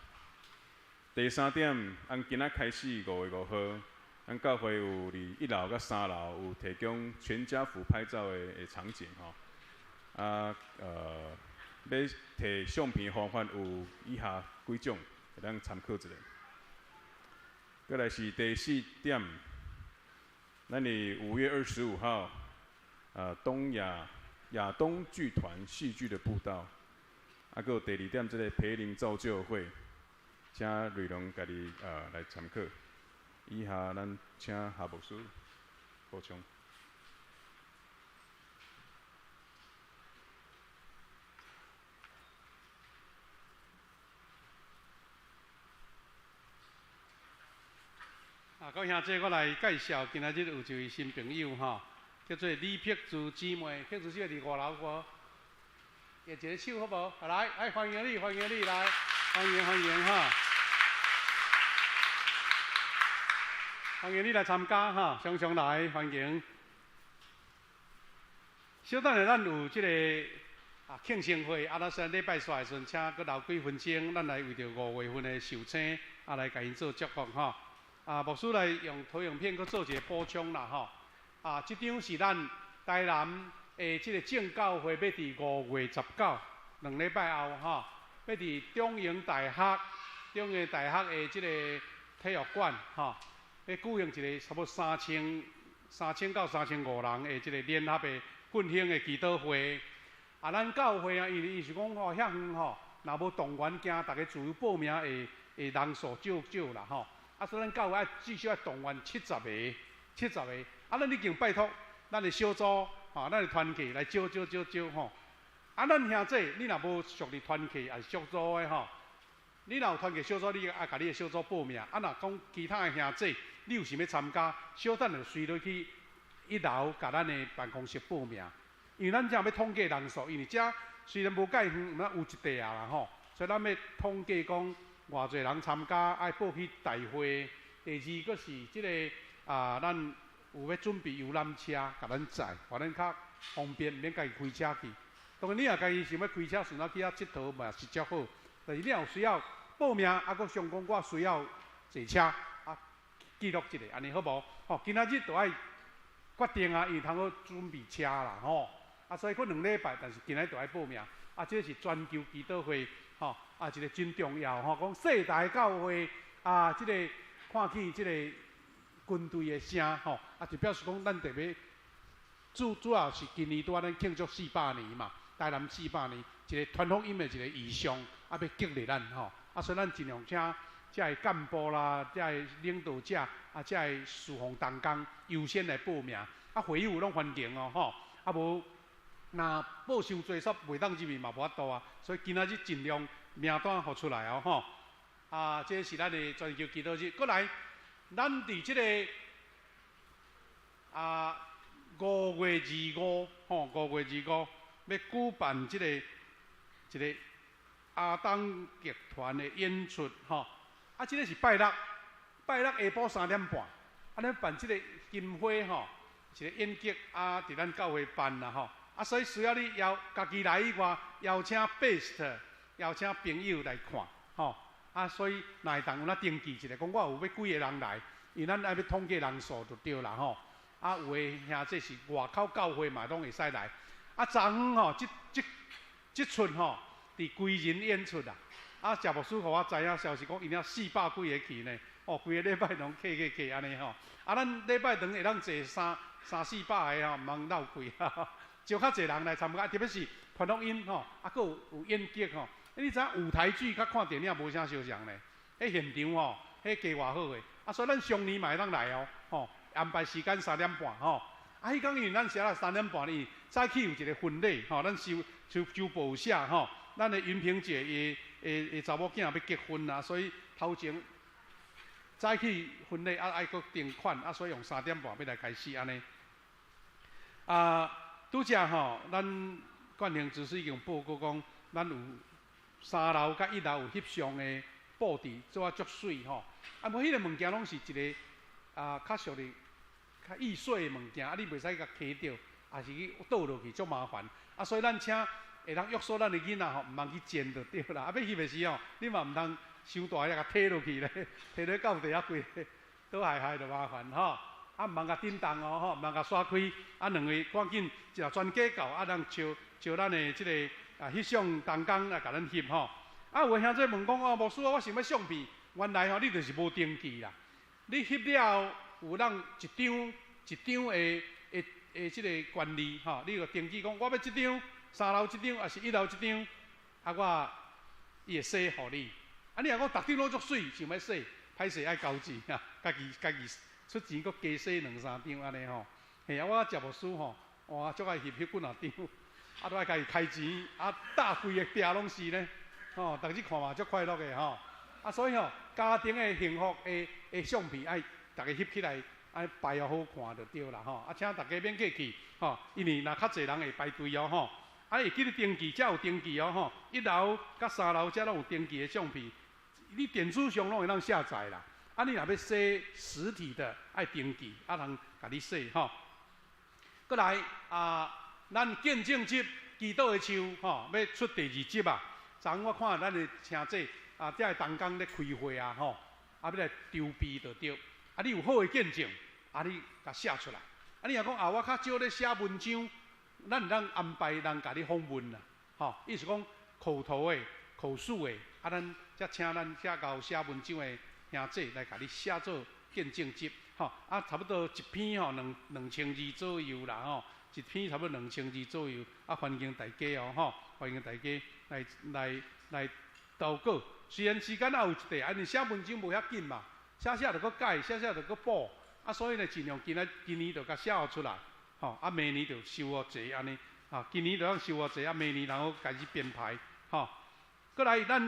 第三點，按今仔開始5月5號，咱教會有佇一樓佮三樓有提供全家福拍照的場景吼。啊，欲提相片的方法有以下幾種，會當參考一下。閣來是第四點，咱佇5月25號，東亞亞東劇團戲劇的布道。啊，閣有第二點，這个培靈造就會。請瑞龍家己來參考。以下咱請夏牧師補充。啊，各位兄弟，我來介紹今仔日有一位新朋友吼，叫做李碧珠姊妹。碧珠姊妹佇五樓無？舉一个手好無？來，來，歡迎你，歡迎你來，歡迎歡迎哈！歡迎你來參加哈，常常來歡迎。小等下，咱有這个慶生會，啊，咱上禮拜煞的時陣，請閣留幾分鐘，咱來為著五月份的壽星，啊，來共𪜶做祝福吼。啊，牧師來用投影片閣做一个補充啦吼。啊，這張是咱台南的這个正教會，欲佇5月19，兩禮拜後吼，欲佇中營大學，中營大學的這个體育館吼。欲舉行一个差不多3000到3500人的這个聯合的奮興的祈禱會。啊，咱教會啊，因為伊是講吼遐遠吼，若無動員，驚逐家自由報名會人數少少啦吼。啊，所以咱教會愛至少愛動員七十个，七十个。啊，咱已經拜託咱的小組，吼，咱的團契來招招招招吼。啊，咱兄弟，你若無屬佇團契抑是小組的吼，你若有團契小組，你愛共你的小組報名。啊，若講其他的兄弟，你有想欲參加，小等就隨落去一樓，共咱的辦公室報名。因為咱這欲統計人數，因為這雖然無介遠，毋過有一塊仔啦吼，所以咱欲統計講偌濟人參加，愛報去大會。第二閣是這个啊，咱有欲準備遊覽車，共咱載，予咱較方便，毋免家己開車去。當然，你若家己想欲開車，順仔去遐𨑨迌嘛是足好。但是你若有需要報名，啊，閣想講我需要坐車，啊，記錄一下，按呢好無？吼，今仔日就愛決定啊，因為通好準備車啦，吼。啊，所以閣兩禮拜，但是今仔日就愛報名。啊，這是全球祈禱會，吼，啊，一個真重要，吼，講世代教會啊，這個看起這個軍隊的聲，吼，啊，就表示講咱特別主要是今年拄仔咱慶祝四百年嘛，台南四百年，一个傳福音的一个異象，啊，欲激勵咱，吼，啊，所以咱盡量請遮个幹部啦，遮个領導者，啊，遮个事奉同工優先來報名，啊，會友攏歡迎哦，吼，啊無，若報傷濟，煞袂當入去嘛無法度啊，所以今仔日盡量名單予出來哦吼。啊，這是咱的全球祈禱日。閣來，咱佇這个啊5月25吼，五月二五欲舉辦這个一个亞當劇團的演出吼。啊，這个是拜六，拜六下晡3點半，啊，咱辦這个金花吼，一个演劇啊，佇咱教會辦啦吼。啊，所以需要你邀家己來以外，邀請 best，邀請朋友來看吼。啊，所以若會當有哪登記一下，講我有欲幾个人來，因為咱愛欲統計人數就對啦吼。啊，有的兄弟是外口教會嘛，攏會使來。啊，昨昏吼，這這這齣吼，佇歸仁演出啊。啊，謝牧師予我知影消息，講𪜶了400幾个去呢。哦，規个禮拜攏客客客按呢吼。啊，咱禮拜堂會當坐三三四百个吼，毋通漏氣，招較濟人來參加，特別是傳福音吼，啊，閣有有演劇吼。你知影舞台劇佮看電影無啥相仝呢？彼現場吼，彼加偌好的。啊，所以咱雙年嘛會當來哦，吼，安排時間3點半吼。啊，彼工因為咱寫了三點半，因為早起有一個婚禮吼，咱收收周報有寫吼，咱的雲平姐伊的的查某囝欲結婚啊，所以頭前早起婚禮啊愛閣訂款啊，所以用三點半欲來開始按呢。啊，拄才吼，咱冠廷執事已經報告講，咱有三樓佮一樓有翕相的布置，做啊足媠吼。啊，無彼个物件攏是一个啊，較屬於較易碎的物件，啊，你袂使共磕著，抑是去倒落去，足麻煩。啊，所以咱請會當約束咱的囡仔吼，毋通去濺就對啦。啊，欲翕的時吼，你嘛毋通傷大力共提落去咧，提落到地仔規个倒害害就麻煩吼。啊，毋通共震動哦吼，毋通共徙開。啊，兩个趕緊一個專家到，啊，咱招招咱的這个啊翕相同工來共咱翕吼。啊，有的兄弟問講哦，牧師，我想欲相片，原來吼你就是無登記啦。你翕了後有人一張一張的的的這个權利吼，你就登記講，我欲這張，三樓這張，抑是一樓這張，啊，我伊會洗予你。啊，你若講逐張攏足媠，想欲洗，歹勢愛交錢啊，家己家己出錢閣加洗兩三張按呢吼。嘿啊，我食牧師吼，哇，足愛翕翕幾若張，啊，都愛家己開錢，啊，搭規个壁攏是呢，吼，逐日看嘛足快樂的吼。啊，所以吼，家庭的幸福的的相片愛逐家翕起來，愛擺予好看就對啦吼。啊，請大家免客氣，吼，因為若較濟人會排隊哦吼。啊，會記得登記，才有登記哦吼。一樓佮三樓遮攏有登記的相片，你電子上攏會當下載啦。啊，你若欲洗實體的，愛登記，啊，人共你洗吼。閣來啊，咱見證集祈禱的樹吼，欲出第二集啊。昨昏我看咱的兄弟啊，遮的同工咧開會啊吼，啊，欲來籌備就對。啊，你有好的見證，啊，你共寫出來。啊，你若講啊，我較少咧寫文章，咱會當安排人共你訪問啦，吼，意思講口頭的、口述的，啊，咱才請咱遮𠢕寫文章的兄弟來共你寫做見證集，吼，啊，差不多一篇吼兩兩千字左右啦，吼，一篇差不多兩千字左右，啊，歡迎大家哦，吼，歡迎大家來來來投稿。雖然時間猶有一塊，啊，因為寫文章無遐緊嘛，寫寫就閣改，寫寫就閣補，啊，所以呢，盡量今仔今年就共寫予出來，吼，啊，明年就收予濟按呢，啊，今年就通收予濟，啊，明年然後開始編排，吼。閣來，咱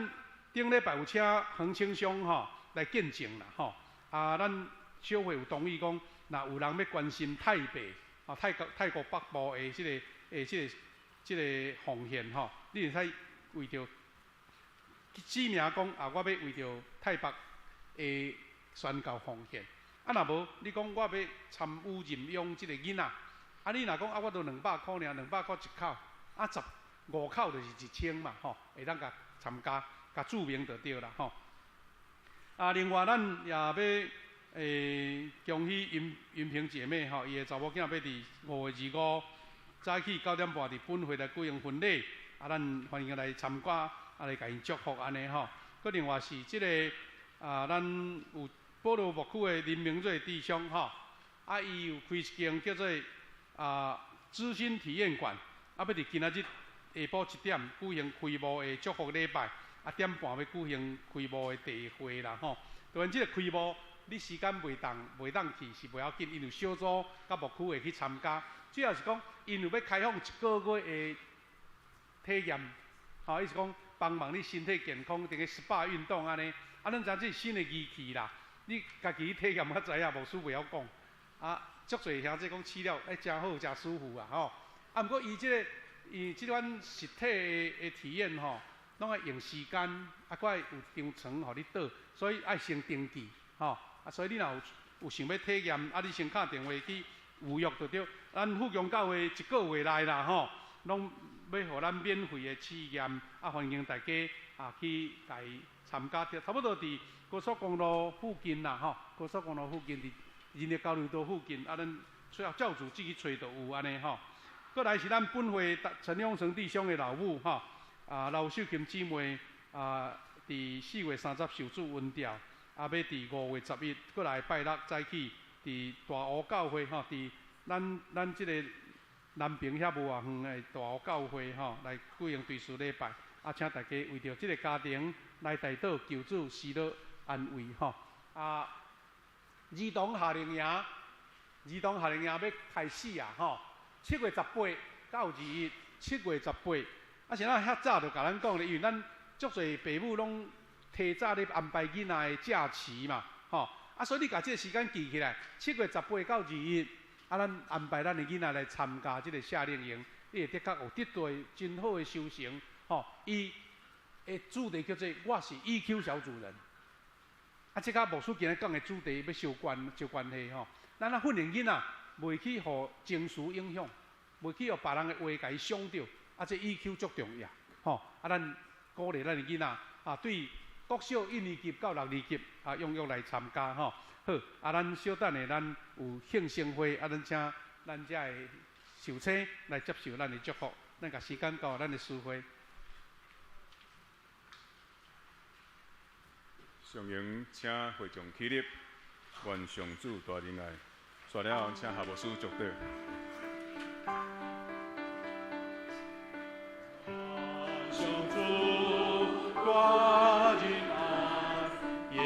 頂禮拜有請黃青松吼來見證啦，吼，啊，咱小會有同意講，若有人欲關心泰北，啊，泰國泰國北部的這個的這個這个奉獻吼，你會使為著指名講啊，我欲為著泰北的宣教奉獻。啊，若無你講我欲參與認養這个囡仔，啊，你若講啊，我都兩百箍爾，兩百箍一口，啊，15口就是1000嘛，吼，會當共參加，共註明就對啦，吼。啊，另外咱也欲恭喜雲雲平姐妹吼，伊的查某囝欲佇5月25早起9點半佇本會來舉行婚禮，啊，咱歡迎來參加，啊，來共𪜶祝福按呢吼。閣另外是這个啊，咱有保羅牧區的林明瑞弟兄吼，啊，伊有開一間叫做啊知心體驗館，啊，欲佇今仔日下晡1點舉行開幕的祝福禮拜，啊，點半欲舉行開幕的茶會啦吼。當然，這个開幕你時間袂當袂當去是袂要緊，因為小組佮牧區會去參加。主要是講，𪜶有欲開放一個月的體驗，吼，意思講幫忙你身體健康，佇個 SPA 運動按呢。啊，咱知影這是新的儀器啦，你家己去體驗才知影，牧師袂曉講。啊，足濟兄弟講試了，欸，誠好，誠舒服啊，吼。啊，毋過伊這个，伊這款實體的體驗吼，攏愛用時間，啊，閣愛有張床予你倒，所以愛先登記，吼。啊，所以你若有想欲體驗，啊，你先敲電話去預約就對。咱富強教會一個月內啦，吼，攏欲予咱免費的試驗，啊，歡迎大家啊去來參加。差不多佇高速公路附近啦，吼，高速公路附近佇仁義交流道附近，啊，咱照住址去揣就有按呢吼。閣來是咱本會陳永成弟兄的老母吼，啊，劉秀琴姊妹啊，佇4月30受主恩召，啊，欲佇5月11閣來拜六早起，佇大湖教會吼，佇咱這个南平遐無偌遠的大湖教會吼，來舉行追思禮拜，啊，請大家為著這个家庭來代禱求主施樂安慰吼。啊，兒童夏令營，兒童夏令營欲開始啊吼，7月18到21，7月18。啊，是咱遐早就共咱講咧，因為咱足濟爸母攏提早咧安排囡仔的假期嘛，吼。啊，所以你共這个時間記起來，7月18到21，啊，咱安排咱的囡仔來參加這个夏令營，你會的確有得到真好的收成，吼。伊的主題叫做我是 EQ 小主人。啊，這佮牧師今日講的主題欲相關相關係吼。咱若訓練囡仔，袂去予情緒影響，袂去予別人的話共伊傷著。啊，這 EQ 足重要，吼。啊，咱鼓勵咱的囡仔啊，對國小一年級到六年級啊，踴躍來參加吼。好，啊，咱小等下，咱有慶生會，啊，咱請咱遮的壽星來接受咱的祝福。咱共時間交予咱的司會。上榮請會眾起立，願上主大仁愛。煞了後，請夏牧師祝禱。願上主大仁愛，永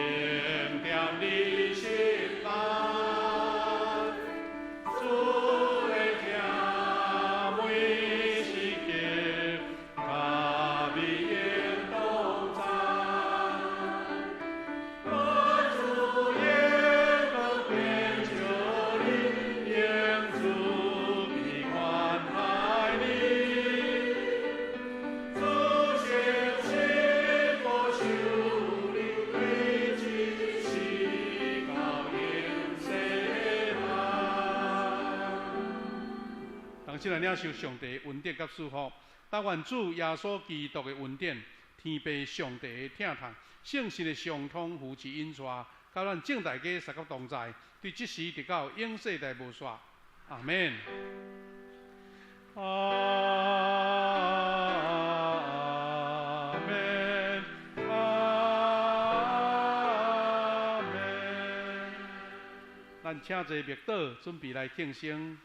踮你心內。主的疼每時刻，佮你永同在。願主眼光眷照你，永慈悲關懷你。主誠實保守你，對這世到永世代。同齊來領受上帝恩典佮祝福，但願主耶穌基督的恩典、天父上帝的疼痛、聖神的相通扶持引帶，佮咱眾大家三個同在，對這時直到永世代無煞。阿們。阿們，阿們。咱請坐默禱，準備來慶生。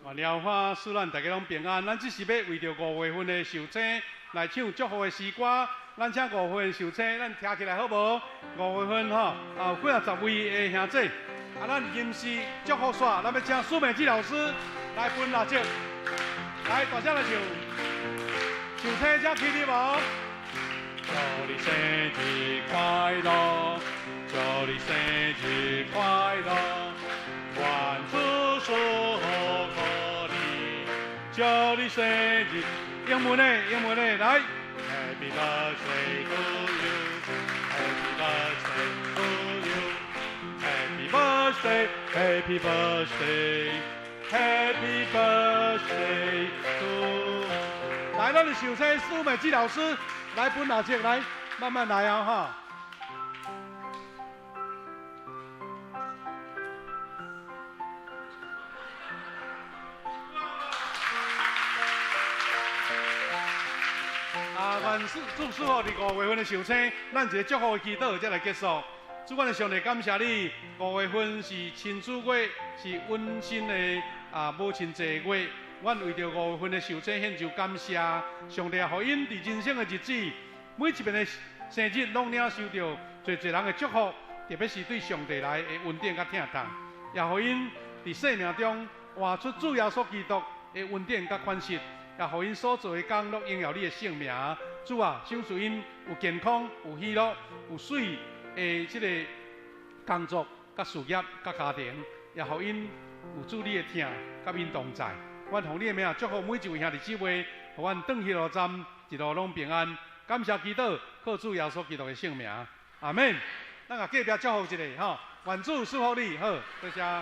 願耶和華賜咱大家攏平安。咱這是欲為著五月份的壽星來唱祝福的詩歌。咱請五月份壽星，咱徛起來好無？五月份吼，啊有幾仔十位的兄弟。啊，咱臨時祝福煞，咱欲請蘇美智老師來分蠟燭，來大聲來唱。壽星請起立無？祝你生日快樂，祝你生日快樂，願主賜福予你，祝你生日，英文的，英文的，來。 Happy birthday to you, Happy birthday to you, Happy birthday birthday, Happy birthday, Happy birthday to。來，咱的壽星蘇美芝老師來分蠟燭，來慢慢來啊哈。啊，願祝祝福佇五月份的壽星，咱一个祝福的祈禱，才來結束。主，阮的上帝，感謝你，五月份是親子月，是溫馨的啊母親節月。阮為著五月份的壽星獻上感謝，上帝啊，予𪜶佇人生的日子，每一遍的生日攏領受著濟濟人的祝福，特別是對上帝來的恩典佮疼痛，也予𪜶佇生命中活出主耶穌基督的恩典佮款式，也予𪜶所做的工攏榮耀你的聖名。主啊，賞賜𪜶有健康、有喜樂、有媠的這個工作、佮事業、佮家庭，也予𪜶有主你的疼佮𪜶同在。阮奉你的名祝福每一位兄弟姊妹，予阮轉去路站一路攏平安。感謝祈禱，靠主耶穌基督的聖名，阿們。咱共隔壁祝福一下吼，願主賜福你，好，多謝。